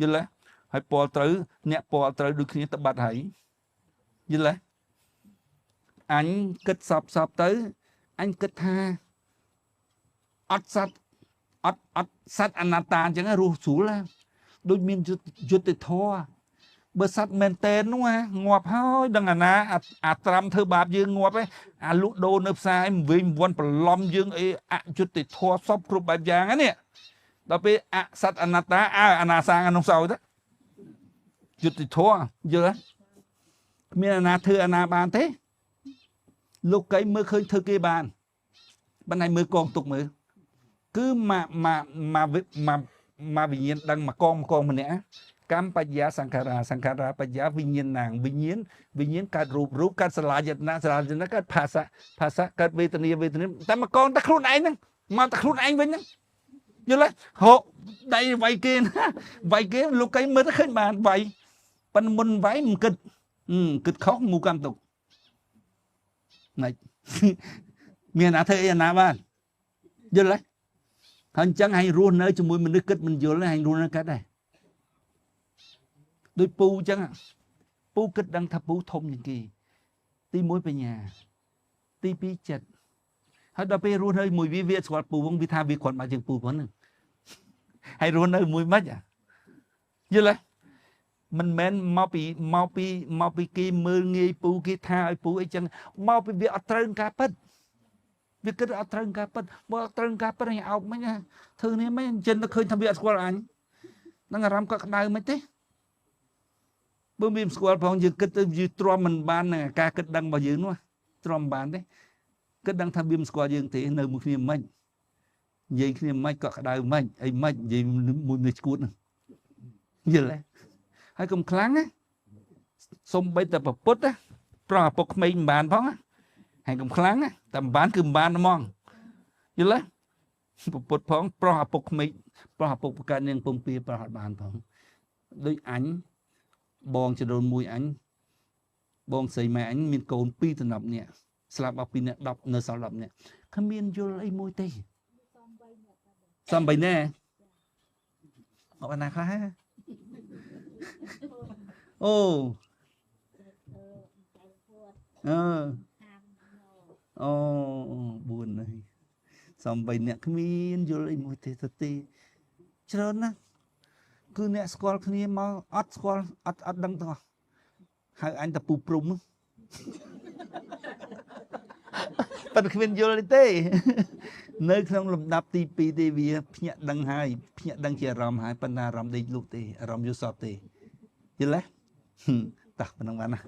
យល់ទេហើយពលត្រូវអ្នកពលត្រូវដូចគ្នាទៅបាត់ហើយយល់ទេអញគិតសពសពទៅអញគិតថាអត់សត្វអត់សត្វអនត្តាអញ្ចឹងរស់ស្រួលដូចមានយុត្តិធម៌បើសត្វមែនតែននោះងាប់ហើយដឹងអាណាអាត្រាំធ្វើបាបយើងងាប់ឯងអាលក់ដូរនៅផ្សារឯងវិញវ័នប្រឡំយើងអីអយុត្តិធម៌សពគ្រប់បែបយ៉ាងហ្នឹងនេះដល់ពេលអសត្វអនត្តាអើអាណាសាងអានោះសោយទៅយុត្តិធម៌យល់គ្មានអាណាធ្វើអាណាបានទេលោកីមើលឃើញធ្វើគេបានប៉ុន្តែមើលកងទុកមើលគឺមកមកមកមកវិញ្ញាណដឹងមកកងមកកងម្នាក់កម្មបញ្ញាសង្ខារាសង្ខារាបញ្ញាវិញ្ញាណណាងវិញ្ញាណវិញ្ញាណកើតរូបរូបកើតសលាយតនៈសលាយតនៈកើតភាសៈភាសៈកើតវេទនាវេទនាតែមកកងតែខ្លួនឯងហ្នឹងមកតែខ្លួនឯងវិញហ្នឹងយល់ទេហកដៃវាយគេណាវាយគេលោកីមើលទៅឃើញបានវាយប៉ុន្តែមុនវាយមិនគិតគិតខុសមូកម្មទុកណៃមានអាធ្វើអីអាណាបានយល់ទេហើយអញ្ចឹងឯងរស់នៅជាមួយមនុស្សគិតមិនយល់ឯងរស់នៅកាត់ដែរដូចពូអញ្ចឹងពូគិតដឹងថាពូធំជាងគេទី1បញ្ញាទី2ចិត្តហើយដល់ពេលរស់នៅមួយវាវាស្គាល់ពូវងវាថាវាគ្រាន់បើជាងពូផងហ្នឹងហើយរស់នៅមួយមិនយល់ទេមិនមែនមកពីគេមើលងាយពូគេថាឲ្យពូអីចឹងមកពីវាអត់ត្រូវការពិតវាគិតអត់ត្រូវការពិតបើអត់ត្រូវការពិតឲ្យអោបមិនធ្វើនេះមិនចិនទៅឃើញថាវាអត់ស្គាល់អញនឹងអារម្មណ៍ក៏ក្តៅមិនទេបើមានស្គាល់ផងយើងគិតទៅយើងទ្រាំមិនបាននឹងការគិតដឹងរបស់យើងនោះទ្រាំបានទេគិតដឹងថាវាមិនស្គាល់យើងទេនៅមួយគ្នាមិននិយាយគ្នាមិនក៏ក្តៅមិនអីមិននិយាយមួយនេះឈួតហ្នឹងយល់ទេហើយកុំខ្លាំងណាសំបីតែប្រពុតណាប្រោះឪពុកក្មេងមិនបានផងហើយកុំខ្លាំងណាតែមិនបានគឺមិនបានហ្មងយល់ទេប្រពុតផងប្រោះឪពុកក្មេងប្រោះឪពុកប្រកាន់នាងពំពីប្រោះអត់បានផងដូចអញបងចដូនមួយអញបងស្រីម៉ែអញមានកូន2ទៅ10នាក់ស្លាប់អស់2នាក់10នៅសល់10នាក់គ្មានយល់អីមួយទេសំបីណែអត់ណាខ្លះអូអឺអូ4នេះសំបីអ្នកគ្មានយល់អីមួយទេទៅទេច្រើនណាស់គឺអ្នកស្គាល់គ្នាមកអត់ស្គាល់អត់ដឹងទាំងអស់ហៅអញតពូព្រំប៉ុន្តែគ្មានយល់ទេនៅក្នុងលំដាប់ទី2ទេវាភ្ញាក់ដឹងហើយភ្ញាក់ដឹងជាអារម្មណ៍ហើយប៉ុន្តែអារម្មណ៍ដេកលក់ទេអារម្មណ៍យល់សពទេយល់ទេតោះប៉ុណ្ណឹងបានណា